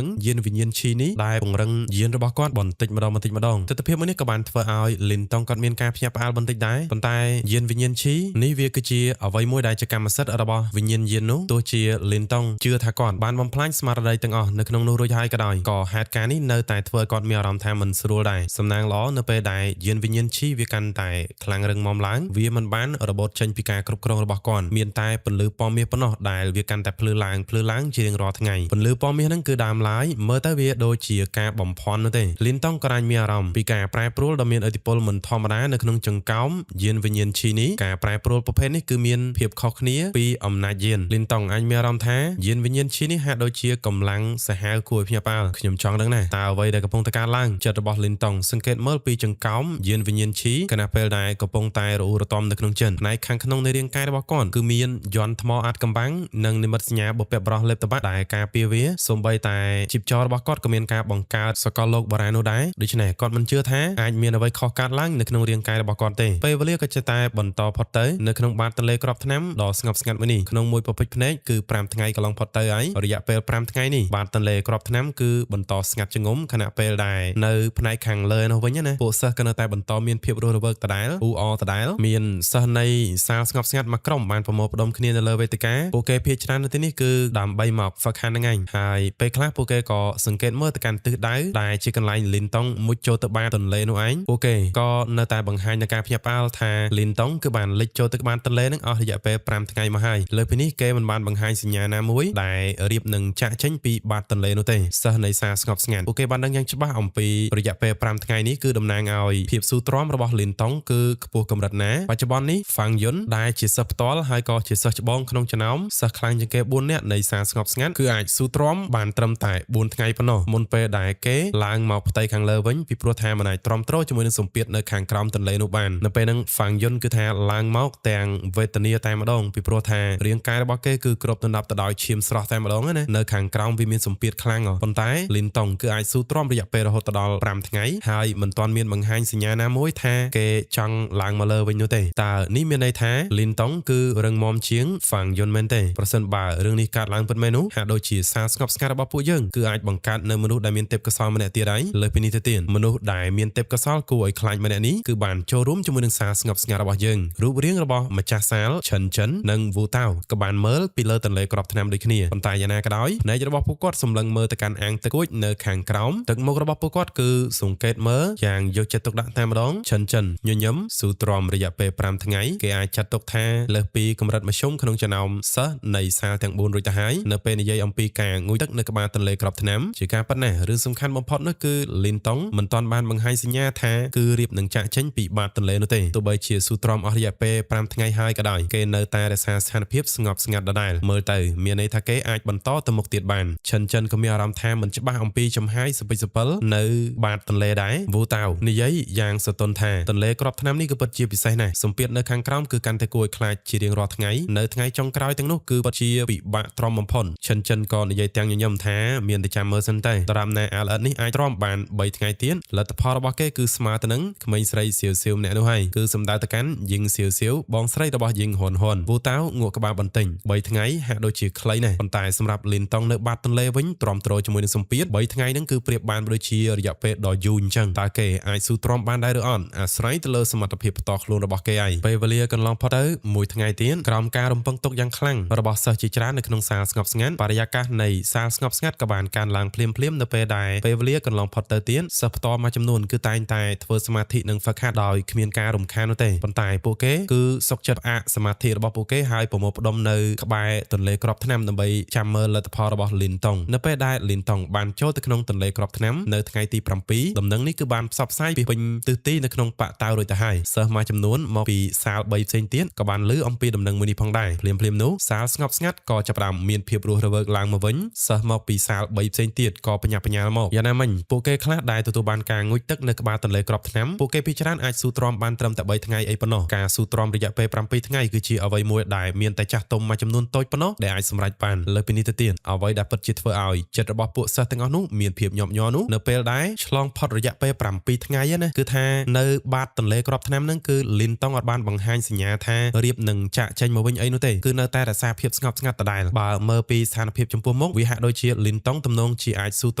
ឹងយានវិញ្ញាណឈីនេះដែលពង្រឹងយានរបស់គាត់បន្តិចម្ដងបន្តិចម្ដងទិដ្ឋភាពមួយនេះក៏បានធ្វើឲ្យលីនតុងគាត់មានការភ្ញាក់ផ្អើលបន្តិចដែរប៉ុន្តែយានវិញ្ញាណឈីនេះវាគឺជាអ្វីមួយដែលជាកម្មសិទ្ធិរបស់វិញ្ញាណយាននោះទោះជាលីនតុងជឿថាគាត់បានបំផ្លាញស្មារតីទាំងអស់នៅក្នុងនោះរួចហើយក៏ដោយក៏ហេតុការណ៍នេះនៅតែធ្វើឲ្យគាត់មានអារម្មណ៍ថាមិនស្រួលដែរសំណាងល្អនៅពេលដែលយានវិញ្ញាណឈីវាកាន់តែខ្លាំងរឹងមាំឡើងវាមិនបានរបូតចេញពីការគ្រប់គ្រងរបស់គាត់មានតែពន្លឺពណ៌មាសប៉ុណ្ណោះដែលវាកាន់តែភ្លឺឡើងភ្លឺឡើងជារៀងរាល់ថ្ងៃពន្លឺពណ៌មាសហ្នឹងគឺដើមឡើយមើលទៅវាដូចជាការបំភាន់នោះទេលីនតុងក៏អាចមានអារម្មណ៍ពីការប្រែប្រួលដ៏មានឥទ្ធិពលមិនធម្មតានៅក្នុងចង្កោមយានវិញ្ញាណឈីនេះការប្រែប្រួលប្រភេទនេះគឺមានភាពខុសគ្នាពីអំណាចយានលីនតុងអាចមានអារម្មណ៍ថាយានវិញ្ញាណឈីនេះហាក់ដូចជាកម្លាំងសាហាវគួរឲ្យភ្ញាក់ផ្អើលខ្ញុំចង់ដឹងណាស់តើអ្វីដែលកំពុងតែកើតឡើងចិត្តរបស់លីនតុងសង្កេតមើលពីចង្កោមយានវិញ្ញាណឈីខណៈពេលដែលកំពុងតែរអ៊ូរទាំនៅក្នុងចិត្តផ្នែកខាងក្នុងនៃរាងកាយរបស់គាត់គឺមានយន្តថ្មអាចកំបាំងនិងនិមិត្តសញ្ញាបុព្វបុរសលេបតបាក់ដែលការពារវាសូម្បីតែជីបចររបស់គាត់ក៏មានការបង្កើតសកលលោកបុរាណនោះដែរដូច្នេះគាត់មិនជឿថាអាចមានអ្វីខុសកើតឡើងនៅក្នុងរាងកាយរបស់គាត់ទេពេលវេលាក៏ចេះតែបន្តផុតទៅនៅក្នុងបាតទន្លេក្របថ្នាំដ៏ស្ងប់ស្ងាត់មួយនេះក្នុងមួយពពេចភ្នែកគឺ5ថ្ងៃកន្លងផុតទៅហើយរយៈពេល5ថ្ងៃនេះបាតទន្លេក្របថ្នាំគឺបន្តស្ងាត់ជ្ងំខណៈពេលដែលនៅផ្នែកខាងលើនោះវិញណាពួកសិស្សក៏នៅតែបន្តមានភាពរស់រវើកដដែលអ៊ូអរដដែលមានសិស្សនៃសាលស្ងប់ស្ងាត់មួយក្រុមបានប្រមូលផ្ដុំគ្នានៅលើវេទិកាពួកគេភាគច្រើននៅទីនេះគឺដើម្បីមកហ្វឹកហាត់ហ្នឹងឯងហើយពេលខ្លះពួកគេក៏សង្កេតមើលទៅកាន់ទិសដៅដែលជាកន្លែងលីនតុងមុជចូលទៅបាតទន្លេនោះឯងពួកគេក៏នៅតែបង្ហាញនូវការភ្ញាក់ផ្អើលថាលីនតុងគឺបានលិចចូលទៅក្បាលទន្លេហ្នឹងអស់រយៈពេល5ថ្ងៃមកហើយលើពីនេះគេមិនបានបង្ហាញសញ្ញាណាមួយដែលរៀបនឹងចាក់ចេញពីបាតទន្លេនោះទេសិស្សនៃសាលស្ងប់ស្ងាត់ពួកគេបានដឹងយ៉ាងច្បាស់អំពីរយៈពេល5ថ្ងៃនេះគឺតំណាងឲ្យភាពស៊ូទ្រាំរបស់លីនតុងគឺខ្ពស់កម្រិតណាបច្ចុប្បន្ននេះហ្វាងយុនដែលជាសិស្សផ្ទាល់ហើយក៏ជាសិស្សច្បងក្នុងចំណោមសិស្សខ្លាំងជាងគេ4នាក់នៃសាលស្ងប់ស្ងាត់គឺអាចស៊ូទ្រាំបានត្រឹមតែ4ថ្ងៃប៉ុណ្ណោះមុនពេលដែលគេឡើងមកផ្ទៃខាងលើវិញពីព្រោះថាមិនអាចទ្រាំទ្រជាមួយនឹងសម្ពាធនៅខាងក្រោមទន្លេនោះបាននៅពេលហ្នឹងហ្វាងយុនគឺថាឡើងមកទាំងវេទនាតែម្ដងពីព្រោះថារាងកាយរបស់គេគឺគ្របដណ្ដប់ទៅដោយឈាមស្រស់តែម្ដងណានៅខាងក្រោមវាមានសម្ពាធខ្លាំងប៉ុន្តែលីនតុងគឺអាចស៊ូទ្រាំរយៈពេលរហូតដល់5ថ្ងៃហើយមិនទាន់មានបង្ហាញសញ្ញាណាមួយថាគេចង់ឡើងមកលើវិញនោះទេតើនេះមានន័យថាលីនតុងគឺរឹងមាំជាងហ្វាងយុនមែនទេប្រសិនបើរឿងនេះកើតឡើងពិតមែននោះហាក់ដូចជាសារស្ងប់ស្ងាត់របស់ពួកយើងគឺអាចបង្កើតនៅមនុស្សដែលមានទេពកោសល្យម្នាក់ទៀតហើយលើសពីនេះទៅទៀតមនុស្សដែលមានទេពកោសល្យគួរឲ្យខ្លាចម្នាក់នេះគឺបានចូលរួមជាមួយនឹងសារស្ងប់ស្ងាត់របស់យើងរូបរាងរបស់ម្ចាស់សាលឈិនចិននិងវូតាវក៏បានមើលពីលើទន្លេក្របថ្នាំដូចគ្នាប៉ុន្តែយ៉ាងណាក៏ដោយភ្នែករបស់ពួកគាត់សម្លឹងមើលទៅកាន់អាងទឹកគួចនៅខាងក្រោមទឹកមុខរបស់ពួកគាត់គឺសង្កេតមើលយ៉ាងយកចិត្តទុកដាក់តែម្ដងឈិនចិនញញឹមស៊ូទ្រាំរយៈពេល5ថ្ងៃគេអាចចាត់ទុកថាលើសពីកម្រិតមធ្យមក្នុងចំណោមសិស្សនៃសាលទាំង4រួចទៅហើយនៅពេលនិយាយអំពីការងូតទឹកនៅក្បាលទន្លេក្របថ្នាំជាការពិតណាស់រឿងសំខាន់បំផុតនោះគឺលីនតុងមិនទាន់បានបង្ហាញសញ្ញាថាគឺរៀបនឹងចាក់ចេញពីបាតទន្លេនោះទេទោះបីជាស៊ូទ្រាំអស់រយៈពេល5ថ្ងៃហើយក៏ដោយគេនៅតែរក្សាស្ថានភាពស្ងប់ស្ងាត់ដដែលមើលទៅមានន័យថាគេអាចបន្តទៅមុខទៀតបានឈិនចិនក៏មានអារម្មណ៍ថាមិនច្បាស់អំពីចំហាយសពិចសពិលនៅបាតទន្លេដែរវូតាវនិយាយយ៉ាងសទន់ថាទន្លេក្របថ្នាំនេះគឺពិតជាពិសេសណាស់សម្ពាធនៅខាងក្រោមគឺកាន់តែគួរឲ្យខ្លាចជារៀងរាល់ថ្ងៃនៅថ្ងៃចុងក្រោយទាំងនោះគឺពិតជាពិបាកទ្រាំបំផុតឈិនចិនក៏និយាយទាំងញញឹមថាមានតែចាំមើលសិនទេដរាបណាអាល្អិតនេះអាចទ្រាំបាន3ថ្ងៃទៀតលទ្ធផលរបស់គេគឺស្មើទៅនឹងក្មេងស្រីសៀវសៀវម្នាក់នោះហើយគឺសំដៅទៅកាន់យីងសៀវសៀវបងស្រីរបស់យីងហ៊ុនហ៊ុនវូតាវងក់ក្បាលបន្តិច3ថ្ងៃហាក់ដូចជាខ្លីណាស់ប៉ុន្តែសម្រាប់លីនតុងនៅបាតទន្លេវិញទ្រាំទ្រជាមួយនឹងសម្ពាធ3ថ្ងៃហ្នឹងគឺប្រៀបបានដូចជារយៈពេលដ៏យូរអញ្ចឹងតើគេអាចស៊ូទ្រាំបានដែរឬអត់អាស្រ័យទៅលើសមត្ថភាពផ្ទាល់ខ្លួនរបស់គេឯងពេលវេលាកន្លងផុតទៅមួយថ្ងៃទៀតក្រោមការរំពឹងទុកយ៉ាងខ្លាំងរបស់សិស្សជាច្រើននៅក្នុងសាលស្ងប់ស្ងាត់បរិយាកាសនៃសាលស្ងប់ស្ងាត់ក៏បានកើនឡើងភ្លាមៗនៅពេលដែលពេលវេលាកន្លងផុតទៅទៀតសិស្សផ្ទាល់មួយចំនួនគឺតែងតែធ្វើសមាធិនិងហ្វឹកហាត់ដោយគ្មានការរំខាននោះទេប៉ុន្តែពួកគេគឺសុខចិត្តផ្អាកសមាធិរបស់ពួកគេហើយប្រមូលផ្ដុំនៅក្បែរទន្លេក្របថ្នាំដើម្បីចាំមើលលទ្ធផលរបស់លីនតុងនៅពេលដែលលីនតុងបានចូលទៅក្នុងទន្លេក្របថ្នាំនៅថ្ងៃទី7ដំណឹងនេះគឺបានផ្សព្វផ្សាយពីពេញទិសទីនៅក្នុងប៉ាក់តាវរួចទៅហើយសិស្សមួយចំនួនមកពីសាល3ផ្សេងទៀតក៏បានឮអំពីដំណឹងមួយនេះផងដែរភ្លាមៗនោះសាលស្ងប់ស្ងាត់ ស្ងាត់ក៏ចាប់ផ្ដើមមានភាពរស់រវើកឡើងមកវិញសិស្សមកពីសាល3ផ្សេងទៀតក៏បញ្ញាប់បញ្ញាលមកយ៉ាងណាមិញពួកគេខ្លះដែលទទួលបានការងូតទឹកនៅក្បាលទន្លេក្របថ្នាំពួកគេភាគច្រើនអាចស៊ូទ្រាំបានត្រឹមតែ3ថ្ងៃអីប៉ុណ្ណោះការស៊ូទ្រាំរយៈពេល7ថ្ងៃគឺជាអ្វីមួយដែលមានតែចាស់ទុំមួយចំនួនតូចប៉ុណ្ណោះដែលអាចសម្រេចបានលើសពីនេះទៅទៀតអ្វីដែលពិតជាធ្វើឲ្យចិត្តរបស់ពួកសិស្សទាំងអស់នោះមានភាពញាប់ញ័រនោះនៅពេលដែលឆ្លងផុតរយៈពេល7ថ្ងៃណាគឺថានៅបាតទន្លេក្របថ្នាំហ្នឹងគឺលីនតុងអត់បានបង្ហាញសញ្ញាថារៀបនឹងចាក់ចេញមកវិញអីនោះទេគឺនៅតែរក្សាភាពស្ងប់ស្ងាត់ដដែលបើមើលពីស្ថានភាពចំពោះមុខវាហាក់ដូចជាលីនតុងទំនងជាអាចស៊ូទ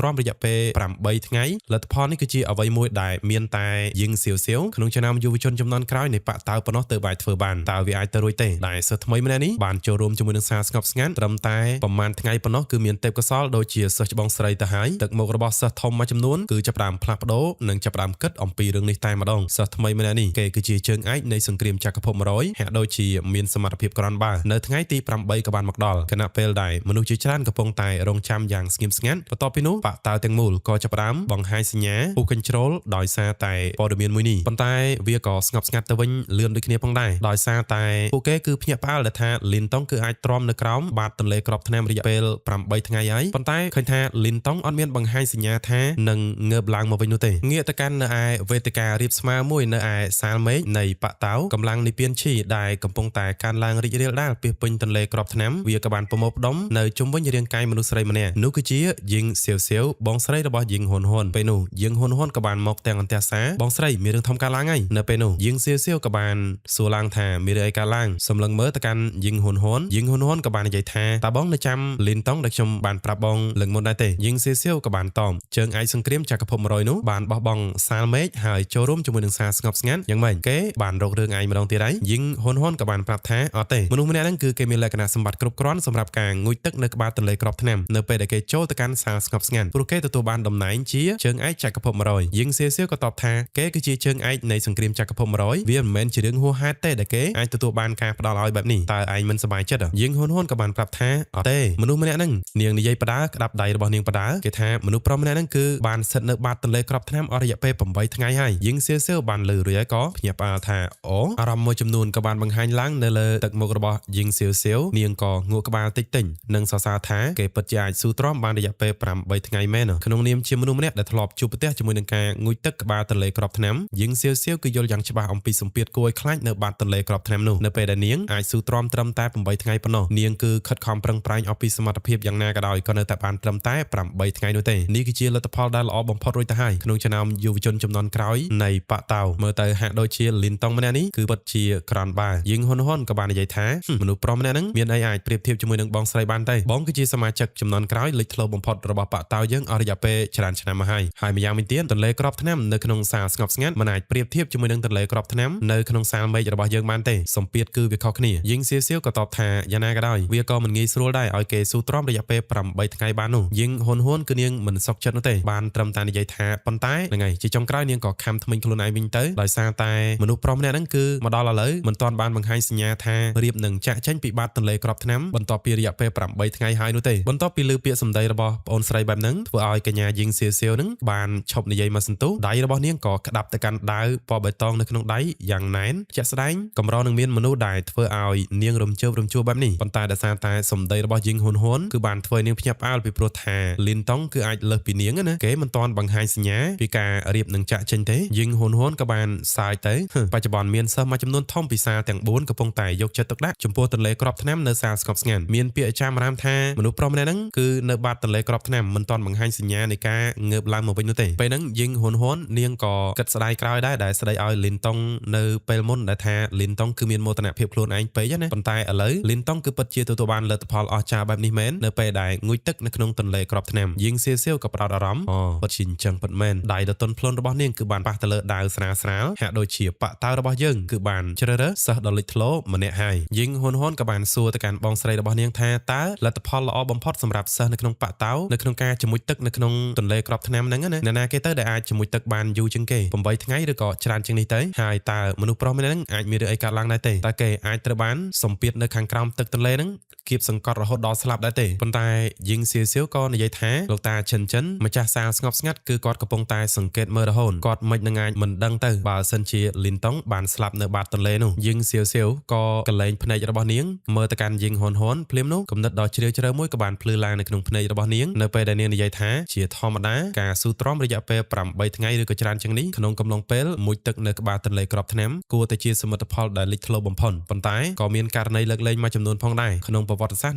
្រាំរយៈពេល8ថ្ងៃលទ្ធផលនេះគឺជាអ្វីមួយដែលមានតែយឹងសៀវសៀវក្នុងចំណោមយុវជនចំនួនក្រោយនៃបកតៅប៉ុណ្ណោះទើបអាចធ្វើបានតើវាអាចទៅរួចទេដែលសិស្សថ្មីម្នាក់នេះបានចូលរួមជាមួយនឹងសារស្ងប់ស្ងាត់ត្រឹមតែប្រហែលថ្ងៃប៉ុណ្ណោះគឺមានទេពកោសលដូចជាសិស្សច្បងស្រីទៅហើយទឹកមុខរបស់សិស្សធំមួយចំនួនគឺចាប់ផ្ដើមផ្លាស់ប្ដូរនិងចាប់ផ្ដើមគិតអំពីរឿងនេះតែម្ដងសិស្សថ្មីម្នាក់នេះគេគឺជាជើងឯកនៃសង្គ្រាមចក្រភព100ហាក់ដូចជាមានសមត្ថភាពក្រាន់បើនៅថ្ងៃទី8ក៏បានមកដល់ខណៈពេលដែលមនុស្សជាច្រើនកំពុងតែរងចាំយ៉ាងស្ងៀមស្ងាត់បន្ទាប់ពីនោះបកតៅទាំងមូលក៏ចាប់ផ្ដើមបង្ហាញសញ្ញាពុះកញ្ជ្រោលដោយសារតែព័ត៌មានមួយនេះប៉ុន្តែវាក៏ស្ងប់ស្ងាត់ទៅវិញលឿនដូចគ្នាផងដែរដោយសារតែពួកគេគឺភ្ញាក់ផ្អើលដែលថាលីនតុងគឺអាចទ្រាំនៅក្រោមបាតទន្លេក្របថ្នាំរយៈពេល8ថ្ងៃហើយប៉ុន្តែឃើញថាលីនតុងអត់មានបង្ហាញសញ្ញាថានឹងងើបឡើងមកវិញនោះទេងាកទៅកាន់នៅឯវេទិការៀបស្មើមួយនៅឯសាលមេឃនៃបកតៅកម្លាំងនិព្វានឈីដែលកំពុងតែកើនឡើងរីករាលដាលពាសពេញទន្លេក្របថ្នាំវាក៏បានប្រមូលផ្ដុំនៅជុំវិញរាងកាយមនុស្សស្រីម្នាក់នោះគឺជាយីងសៀវសៀវបងស្រីរបស់យីងហ៊ុនហ៊ុនពេលនោះយីងហ៊ុនហ៊ុនក៏បានមកទាំងអន្ទះសារបងស្រីមានរឿងធំកើតឡើងហើយនៅពេលនោះយីងសៀវសៀវក៏បានសួរឡើងថាមានរឿងអីកើតឡើងសម្លឹងមើលទៅកាន់យីងហ៊ុនហ៊ុនយីងហ៊ុនហ៊ុនក៏បាននិយាយថាតើបងនៅចាំលីនតុងដែលខ្ញុំបានប្រាប់បងលើកមុនដែរទេយីងសៀវសៀវក៏បានតបជើងឯកសង្គ្រាមចក្រភព100នោះបានបោះបង់សាលមេឃហើយចូលរួមជាមួយនឹងសារស្ងប់ស្ងាត់យ៉ាងម៉េចគេបានរករឿងឯងម្ដងទៀតហើយយីងហ៊ុនហ៊ុនក៏បានប្រាប់ថាអត់ទេមនុស្សម្នាក់ហ្នឹងគឺគេមានលក្ខណៈសម្បត្តិគ្រប់គ្រាន់សម្រាប់ការងូតទឹកនៅក្បាលទន្លេក្របថ្នាំនៅពេលដែលគេចូលទៅកាន់សាលស្ងប់ស្ងាត់ព្រោះគេទទួលបានតំណែងជាជើងឯកចក្រភព100យីងសៀវសៀវក៏តបថាគេគឺជាជើងឯកនៃសង្គ្រាមចក្រភព100វាមិនមែនជារឿងហួសហេតុទេដែលគេអាចទទួលបានការផ្ដល់ឲ្យបែបនេះតើឯងមិនសប្បាយចិត្តយីងហ៊ុនហ៊ុនក៏បានប្រាប់ថាអត់ទេមនុស្សម្នាក់ហ្នឹងនាងនិយាយបដាក្តាប់ដៃរបស់នាងបដាគេថាមនុស្សប្រុសម្នាក់ហ្នឹងគឺបានស្ថិតនៅបាតទន្លេក្របថ្នាំអស់រយៈពេល8ថ្ងៃហើយយីងសៀវសៀវបានលឺរួចហើយក៏ភ្ញាក់ផ្អើលថាអូអារម្មណ៍មួយចំនួនក៏បានបង្ហាញឡើងនៅលើទឹកមុខរបស់យីងសៀវសៀវនាងក៏ងក់ក្បាលតិចតិចនិងសរសើរថាគេពិតជាអាចស៊ូទ្រាំបានរយៈពេល8ថ្ងៃមែនក្នុងនាមជាមនុស្សម្នាក់ដែលធ្លាប់ជួបប្រទះជាមួយនឹងការងូតទឹកក្បាលទន្លេក្របថ្នាំយីងសៀវសៀវគឺយល់យ៉ាងច្បាស់អំពីសម្ពាធគួរឲ្យខ្លាចនៅបាតទន្លេក្របថ្នាំនោះនៅពេលដែលនាងអាចស៊ូទ្រាំត្រឹមតែ8ថ្ងៃប៉ុណ្ណោះនាងគឺខិតខំប្រឹងប្រែងអស់ពីសមត្ថភាពយ៉ាងណាក៏ដោយក៏នៅតែបានត្រឹមតែ8ថ្ងៃនោះទេនេះគឺជាលទ្ធផលដែលល្អបំផុតរួចទៅហើយក្នុងចំណោមយុវជនចំនួនក្រោយនៃបកតៅមើលទៅហាក់ដូចជាលីនតុងម្នាក់នេះគឺពិតជាក្រាន់បើយីងហ៊ុនហ៊ុនក៏បាននិយាយថាមនុស្សប្រុសម្នាក់ហ្នឹងមានអីអាចប្រៀបធៀបជាមួយនឹងបងស្រីបានទេបងគឺជាសមាជិកចំនួនក្រោយលេចធ្លោបំផុតរបស់បកតៅយើងអស់រយៈពេលច្រើនឆ្នាំមកហើយហើយម្យ៉ាងវិញទៀតទន្លេក្របថ្នាំនៅក្នុងសាលស្ងប់ស្ងាត់មិនអាចប្រៀបធៀបជាមួយនឹងទន្លេក្របថ្នាំនៅក្នុងសាលមេឃរបស់យើងបានទេសម្ពាធគឺវាខុសគ្នាយីងសៀវសៀវក៏តបថាយ៉ាងណាក៏ដោយវាក៏មិនងាយស្រួលដែរឲ្យគេស៊ូទ្រាំរយៈពេល8ថ្ងៃបាននោះយីងហ៊ុនហ៊ុនគឺនាងមិនសុខចិត្តនោះទេបានត្រឹមតែនិយាយថាប៉ុន្តែហ្នឹងហើយជាចុងក្រោយនាងក៏ខំថ្មិញខ្លួនឯងវិញទៅដោយសារតែមនុស្សប្រុសម្នាក់ហ្នឹងគឺមកដល់ឥឡូវមិនទាន់បានបង្ហាញសញ្ញាថារៀបនឹងចាក់ចេញពីបាតទន្លេក្របថ្នាំបន្ទាប់ពីរយៈពេល8ថ្ងៃហើយនោះទេបន្ទាប់ពីលើពាក្យសម្ដីរបស់ប្អូនស្រីបែបហ្នឹងធ្វើឲ្យកញ្ញាយីងសៀវសៀវហ្នឹងបានឈប់និយាយមកសន្ទុះដៃរបស់នាងក៏ក្តាប់ទៅកាន់ដាវពណ៌បៃតងនៅក្នុងដៃយ៉ាងណែនជាក់ស្ដែងកម្រនឹងមានមនុស្សដែលធ្វើឲ្យនាងរំជើបរំជួលបែបនេះប៉ុន្តែដោយសារតែសម្ដីរបស់យីងហ៊ុនហ៊ុនគឺបានធ្វើនាងភ្ញាក់ផ្អើលពីព្រោះថាលីនតុងគឺអាចលើសពីនាងណាគេមិនទាន់បង្ហាញសញ្ញាពីការរៀបនឹងចាក់ចេញទេយីងហ៊ុនហ៊ុនក៏បានសាយទៅបច្ចុប្បន្នមានសិស្សមួយចំនួនធំពីសាលទាំង4កំពុងតែយកចិត្តទុកដាក់ចំពោះទន្លេក្របថ្នាំនៅសាលស្ងប់ស្ងាត់មានពាក្យចាមរាមថាមនុស្សប្រុសម្នាក់ហ្នឹងគឺនៅបាតទន្លេក្របថ្នាំមិនទាន់បង្ហាញសញ្ញានៃការងើបឡើងមកវិញនោះទេពេលហ្នឹងយីងហ៊ុនហ៊ុននាងក៏គិតស្ដាយក្រោយដែរដែលស្ដីឲ្យលីនតុងនៅពេលមុនដែលថាលីនតុងគឺមានមោទនភាពខ្លួនឯងពេកណាប៉ុន្តែឥឡូវលីនតុងគឺពិតជាទទួលបានលទ្ធផលអស្ចារ្យបែបនេះមែននៅពេលដែលងូតទឹកនៅក្នុងទន្លេក្របថ្នាំយីងសៀវសៀវក៏ផ្ដោតអារម្មណ៍អូពិតជាអញ្ចឹងពិតមែនដៃដ៏ទន់ភ្លន់របស់នាងគឺបានប៉ះទៅលើដាវស្រាលស្រាលហាក់ដូចជាប៉ាក់តៅរបស់យើងគឺបានជ្រើសរើសសិស្សដ៏លេចធ្លោម្នាក់ហើយយីងហ៊ុនហ៊ុនក៏បានសួរទៅកាន់បងស្រីរបស់នាងថាតើលទ្ធផលល្អបំផុតសម្រាប់សិស្សនៅក្នុងប៉ាក់តៅនៅក្នុងការជំនួយទឹកនៅក្នុងទន្លេក្របថ្នាំហ្នឹងណាអ្នកណាគេទៅដែលអាចជំនួយទឹកបានយូរជាងគេ8ថ្ងៃឬក៏ច្រើនជាងនេះទៅហើយតើមនុស្សប្រុសម្នាក់ហ្នឹងអាចមានរឿងអីកើតឡើងដែរទេតើគេអាចត្រូវបានសម្ពាធនៅខាងក្រោមទឹកទន្លេហ្នឹងគៀបសង្កត់រហូតដល់ស្លាប់ដែរទេប៉ុន្តែយីងសៀវសៀវក៏និយាយថាលោកតាឈិនចិនម្ចាស់សាលស្ងប់ស្ងាត់គឺគាត់កំពុងតែសង្កេតមើលរហូតគាត់មិននឹងអាចមិនដឹងទៅបើសិនជាលីនតុងបានស្លាប់នៅបាតទន្លេនោះយីងសៀវសៀវក៏កលែងភ្នែករបស់នាងមើលទៅកាន់ យីងហ៊ុនហ៊ុនភ្លាមនោះគំនិតដ៏ជ្រាលជ្រៅមួយក៏បានភ្លឺឡើងនៅក្នុងភ្នែករបស់នាងនៅពេលដែលនាងនិយាយថាជាធម្មតាការស៊ូទ្រាំរយៈពេល8ថ្ងៃឬក៏ច្រើនជាងនេះក្នុងកំឡុងពេលមុជទឹកនៅក្បាលទន្លេក្របថ្នាំគួរតែជាសមិទ្ធផលដែលលេចធ្លោបំផុតប៉ុន្តែក៏មានករណីលើកលែងមួយចំនួនផងដែរក្នុងប្រវត្តិសាស្ត្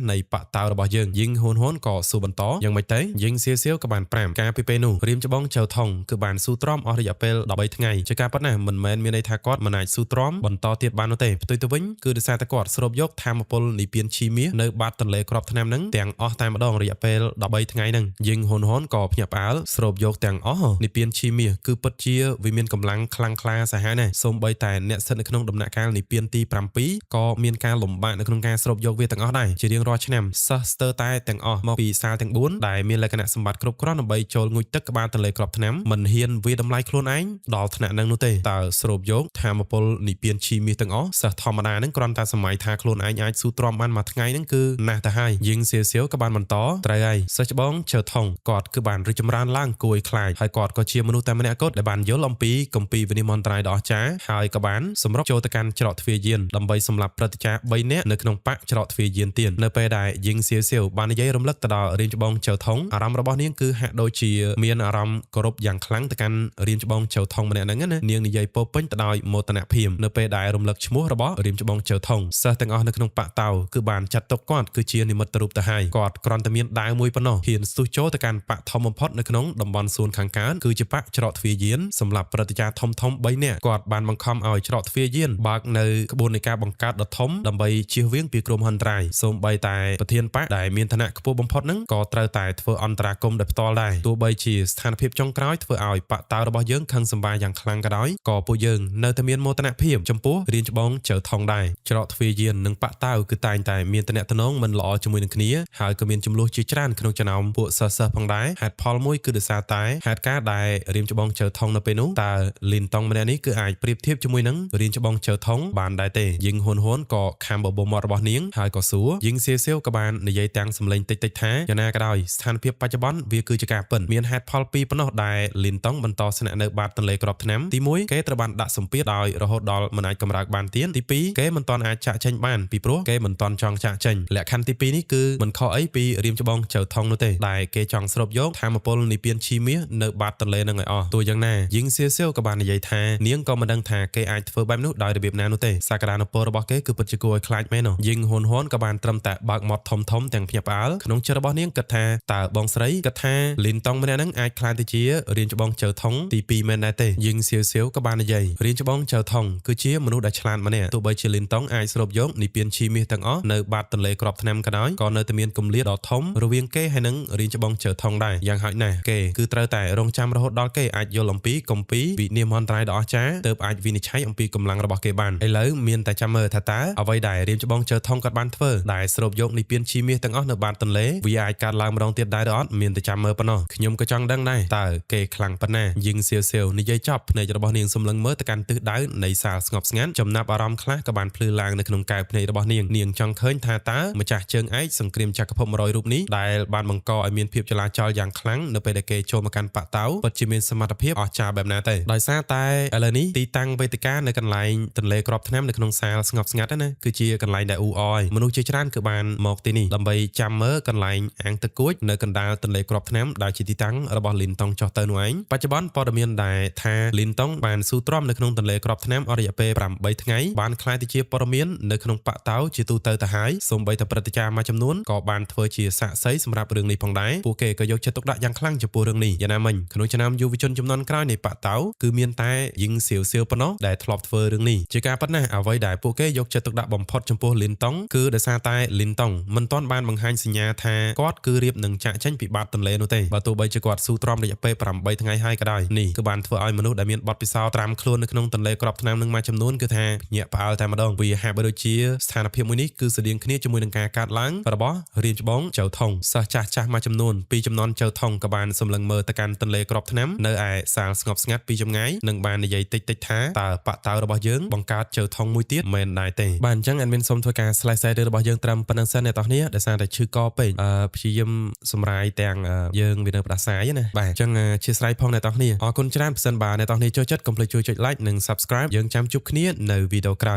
រនៃបកតៅរបស់យើងយីងហ៊ុនហ៊ុនក៏ស៊ូបន្តយ៉ាងម៉េចទៅយីងសៀវសៀវក៏បាន5កាលពីពេលនោះរៀមច្បងចៅថងគឺបានស៊ូទ្រាំអស់រយៈពេល13ថ្ងៃជាការពិតណាស់មិនមែនមានន័យថាគាត់មិនអាចស៊ូទ្រាំបន្តទៀតបាននោះទេផ្ទុយទៅវិញគឺដោយសារតែគាត់ស្រូបយកធម្មពលនិព្វានឈីមាសនៅបាតទន្លេក្របថ្នាំហ្នឹងទាំងអស់តែម្ដងរយៈពេល13ថ្ងៃហ្នឹងយីងហ៊ុនហ៊ុនក៏ភ្ញាក់ផ្អើលស្រូបយកទាំងអស់និព្វានឈីមាសគឺពិតជាវាមានកម្លាំងខ្លាំងក្លាសាហាវណាស់សូម្បីតែអ្នកស្ថិតនៅក្នុងដំណាក់កាលនិព្វានទី7ក៏មានការលំបាកនៅក្នុងការស្រូបយកវាទាំងអស់ដែរជារៀងរាល់ឆ្នាំសិស្សស្ទើរតែទាំងអស់មកពីសាលទាំង4ដែលមានលក្ខណៈសម្បត្តិគ្រប់គ្រាន់ដើម្បីចូលងូតទឹកក្បាលទន្លេក្របថ្នាំមិនហ៊ានវាតម្លៃខ្លួនឯងដល់ថ្នាក់ហ្នឹងនោះទេតើស្រូបយកធម្មពលនិព្វានឈីមាសទាំងអស់សិស្សធម្មតាហ្នឹងគ្រាន់តែសម័យថាខ្លួនឯងអាចស៊ូទ្រាំបានមួយថ្ងៃហ្នឹងគឺណាស់ទៅហើយយីងសៀវសៀវក៏បានបន្តត្រូវហើយសិស្សច្បងជើថងគាត់គឺបានរីកចម្រើនឡើងគួរឲ្យខ្លាចហើយគាត់ក៏ជាមនុស្សតែម្នាក់គត់ដែលបានយល់អំពីគម្ពីរវិនិច្ឆ័យមន្តរាយដ៏អស្ចារ្យហើយក៏បានសម្រុកចូលទៅកាន់ច្រកទ្វារយានដើម្បីសម្លាប់ព្រឹទ្ធាចារ្យ3នាក់នៅក្នុងបកច្រកទ្វារយានទៀននៅពេលដែលយីងសៀវសៀវបាននិយាយរំលឹកទៅដល់រៀមច្បងជើថងអារម្មណ៍របស់នាងគឺហាក់ដូចជាមានអារម្មណ៍គោរពយ៉ាងខ្លាំងទៅកាន់រៀមច្បងជើថងម្នាក់ហ្នឹងណានាងនិយាយពោពេញទៅដោយមោទនភាពនៅពេលដែលរំលឹកឈ្មោះរបស់រៀមច្បងជើថងសិស្សទាំងអស់នៅក្នុងបកតៅគឺបានចាត់ទុកគាត់គឺជានិមិត្តរូបទៅហើយគាត់គ្រាន់តែមានដាវមួយប៉ុណ្ណោះហ៊ានស្ទុះចូលទៅកាន់បកធំបំផុតនៅក្នុងតំបន់សួនខាងកើតគឺជាបកច្រកទ្វារយានសម្រាប់ព្រឹទ្ធាចារ្យធំធំ3នាក់គាត់បានបង្ខំឲ្យច្រកទ្វារយានបើកនៅក្បួននៃការបង្កើតដ៏ធំដើម្បីជៀសវាងពីគ្រោះមហន្តរាយសូម្បីតែប្រធានបកដែលមានឋានៈខ្ពស់បំផុតហ្នឹងក៏ត្រូវតែធ្វើអន្តរាគមន៍ដោយផ្ទាល់ដែរទោះបីជាស្ថានភាពចុងក្រោយធ្វើឲ្យបកតៅរបស់យើងខឹងសម្បាយ៉ាងខ្លាំងក៏ដោយក៏ពួកយើងនៅតែមានមោទនភាពចំពោះរៀនច្បងជើថងដែរច្រកទ្វារយាននិងបកតៅគឺតែងតែមានតំណែងមិនល្អជាមួយនឹងគ្នាហើយក៏មានចំនួនជាច្រើនក្នុងចំណោមពួកសិស្សៗផងដែរហេតុផលមួយគឺដោយសារតែហេតុការណ៍ដែលរៀមច្បងជើថងនៅពេលនោះតើលីនតុងម្នាក់នេះគឺអាចប្រៀបធៀបជាមួយនឹងរៀនច្បងជើថងបានដែរទេយីងហ៊ុនហ៊ុនក៏ខាំបបោមាត់របស់នាងហើយក៏សួរយីងសៀវសៀវក៏បាននិយាយទាំងសម្លេងតិចៗថាយ៉ាងណាក៏ដោយស្ថានភាពបច្ចុប្បន្នវាគឺជាការពិតមានហេតុផលពីរប៉ុណ្ណោះដែលលីនតុងបន្តស្នាក់នៅបាតទន្លេក្របថ្នាំទី1គេត្រូវបានដាក់សម្ពាធដោយរហូតដល់មិនអាចកម្រើកបានទៀតទី2គេមិនទាន់អាចចាក់ចេញបានពីព្រោះគេមិនទាន់ចង់ចាក់ចេញលក្ខខណ្ឌទី2នេះគឺមិនខុសអីពីរៀមច្បងចៅថងនោះទេដែលគេចង់ស្រូបយកធម្មពលនិព្វានឈីមាសនៅបាតទន្លេនឹងឲ្យអស់ទោះយ៉ាងណាយីងសៀវសៀវក៏បាននិយាយថានាងក៏មិនដឹងថាគេអាចធ្វើបែបនោះដោយរបៀបណានោះទេសក្តានុពលរបស់គេគឺពិតជាគួរឲ្យខ្លាចមែនយីងហ៊ុនហ៊ុនក៏បានត្រឹមតែបើកមាត់ធំធំទាំងភ្ញាក់ផ្អើលក្នុងចិត្តរបស់នាងគិតថាតើបងស្រីគិតថាលីនតុងម្នាក់ហ្នឹងអាចក្លាយទៅជារៀនច្បងចៅថងទី2មែនដែរទេយីងសៀវសៀវក៏បាននិយាយរៀនច្បងចៅថងគឺជាមនុស្សដែលឆ្លាតម្នាក់ទោះបីជាលីនតុងអាចស្រូបយកនិព្វានឈីមាសទាំងអស់នៅបាតទន្លេក្របថ្នាំក៏ដោយក៏នៅតែមានគម្លាតដ៏ធំរវាងគេហើយនិងរៀនច្បងចៅថងដែរយ៉ាងហោចណាស់គេគឺត្រូវតែរងចាំរហូតដល់គេអាចយល់អំពីគម្ពីរវិនិច្ឆ័យមន្តរាយដ៏អស្ចារ្យទើបអាចវិនិច្ឆ័យអំពីកម្លាំងរបស់គេបានឥឡូវមានតែចាំមើលថាតើអ្វីដែលរៀមច្បងចៅថងគាត់បានធ្វើដែលស្រូបយកនិព្វានឈីមាសទាំងអស់នៅបាតទន្លេវាអាចកើតឡើងម្ដងទៀតដែរឬអត់មានតែចាំមើលប៉ុណ្ណោះខ្ញុំក៏ចង់ដឹងដែរតើគេខ្លាំងប៉ុណ្ណាយីងសៀវសៀវនិយាយចប់ភ្នែករបស់នាងសម្លឹងមើលទៅកាន់ទិសដៅនៃសាលស្ងប់ស្ងាត់ចំណាប់អារម្មណ៍ខ្លះក៏បានភ្លឺឡើងនៅក្នុងកែវភ្នែករបស់នាងនាងចង់ឃើញថាតើម្ចាស់ជើងឯកសង្គ្រាមចក្រភព100រូបនេះដែលបានបង្កឲ្យមានភាពចលាចលយ៉ាងខ្លាំងនៅពេលដែលគេចូលមកកាន់បាក់តៅពិតជាមានសមត្ថភាពអស្ចារ្យបែបណាទេដោយសារតែឥឡូវនេះទីតាំងវេទិកានៅកន្លែងទន្លេក្របថ្នាំនៅក្នុងសាលស្ងប់ស្ងាត់ណាគឺជាកន្លែងដែលអ៊ូអរមនុស្សជាច្រើនគឺបានមកទីនេះដើម្បីចាំមើលកន្លែងអាងទឹកគួចនៅកណ្ដាលទន្លេក្របថ្នាំដែលជាទីតាំងរបស់លីនតុងចុះទៅនោះឯងបច្ចុប្បន្នព័ត៌មានដែលថាលីនតុងបានស៊ូទ្រាំនៅក្នុងទន្លេក្របថ្នាំអស់រយៈពេល8ថ្ងៃបានក្លាយទៅជាព័ត៌មាននៅក្នុងបាក់តៅជាទូទៅទៅហើយសូម្បីតែព្រឹទ្ធាចារ្យមួយចំនួនក៏បានធ្វើជាសាក្សីសម្រាប់រឿងនេះផងដែរពួកគេក៏យកចិត្តទុកដាក់យ៉ាងខ្លាំងចំពោះរឿងនេះយ៉ាងណាមិញក្នុងចំណោមយុវជនចំនួនក្រោយនៃបាក់តៅគឺមានតែយីងសៀវសៀវប៉ុណ្ណោះដែលធ្លាប់ធ្វើរឿងនេះជាការពិតណាស់អ្វីដែលពួកគេយកចិត្តទុកដាក់បំផុតចំពោះលីនតុងគឺដោយសារតែលីនតុងមិនទាន់បានបង្ហាញសញ្ញាថាគាត់គឺរៀបនឹងចាក់ចេញពីបាតទន្លេនោះទេបើទោះបីជាគាត់ស៊ូទ្រាំរយៈពេល8ថ្ងៃហើយក៏ដោយនេះគឺបានធ្វើឲ្យមនុស្សដែលមានបទពិសោធន៍ត្រាំខ្លួននៅក្នុងទន្លេក្របថ្នាំនឹងមួយចំនួនគឺថាភ្ញាក់ផ្អើលតែម្ដងវាហាក់បីដូចជាស្ថានភាពមួយនេះគឺស្តៀងគ្នាជាមួយនឹងការកើតឡើងរបស់រៀមច្បងចៅថងសិស្សចាស់ចាស់មួយចំនួនពីចំនួនចៅថងក៏បានសម្លឹងមើលទៅកាន់ទន្លេក្របថ្នាំនៅឯសាលស្ងប់ស្ងាត់ពីចម្ងាយនិងបាននិយាយតិចតិចថាតើបាក់តៅរបស់យើងបង្កើតចៅថងមួយទៀតមែនដែរទេបាទអញ្ចឹង admin សូមធ្វើការ slash សាយរឿងរបស់យើងត្រឹមប៉ុណ្្នឹងសិនអ្នកទាំងគ្នាដោយសារតែឈឺកពេកព្យាយាមសម្រាយទាំងយើងវានៅផ្ដាសាយណាបាទអញ្ចឹងអធិស្ឋានផងអ្នកទាំងគ្នាអរគុណច្រើនប្រសិនបើអ្នកទាំងគ្នាចូលចិត្តកុំភ្លេចជួយចុច like និង subscribe យើងចាំជួបគ្នានៅវីដេអូក្រោយ។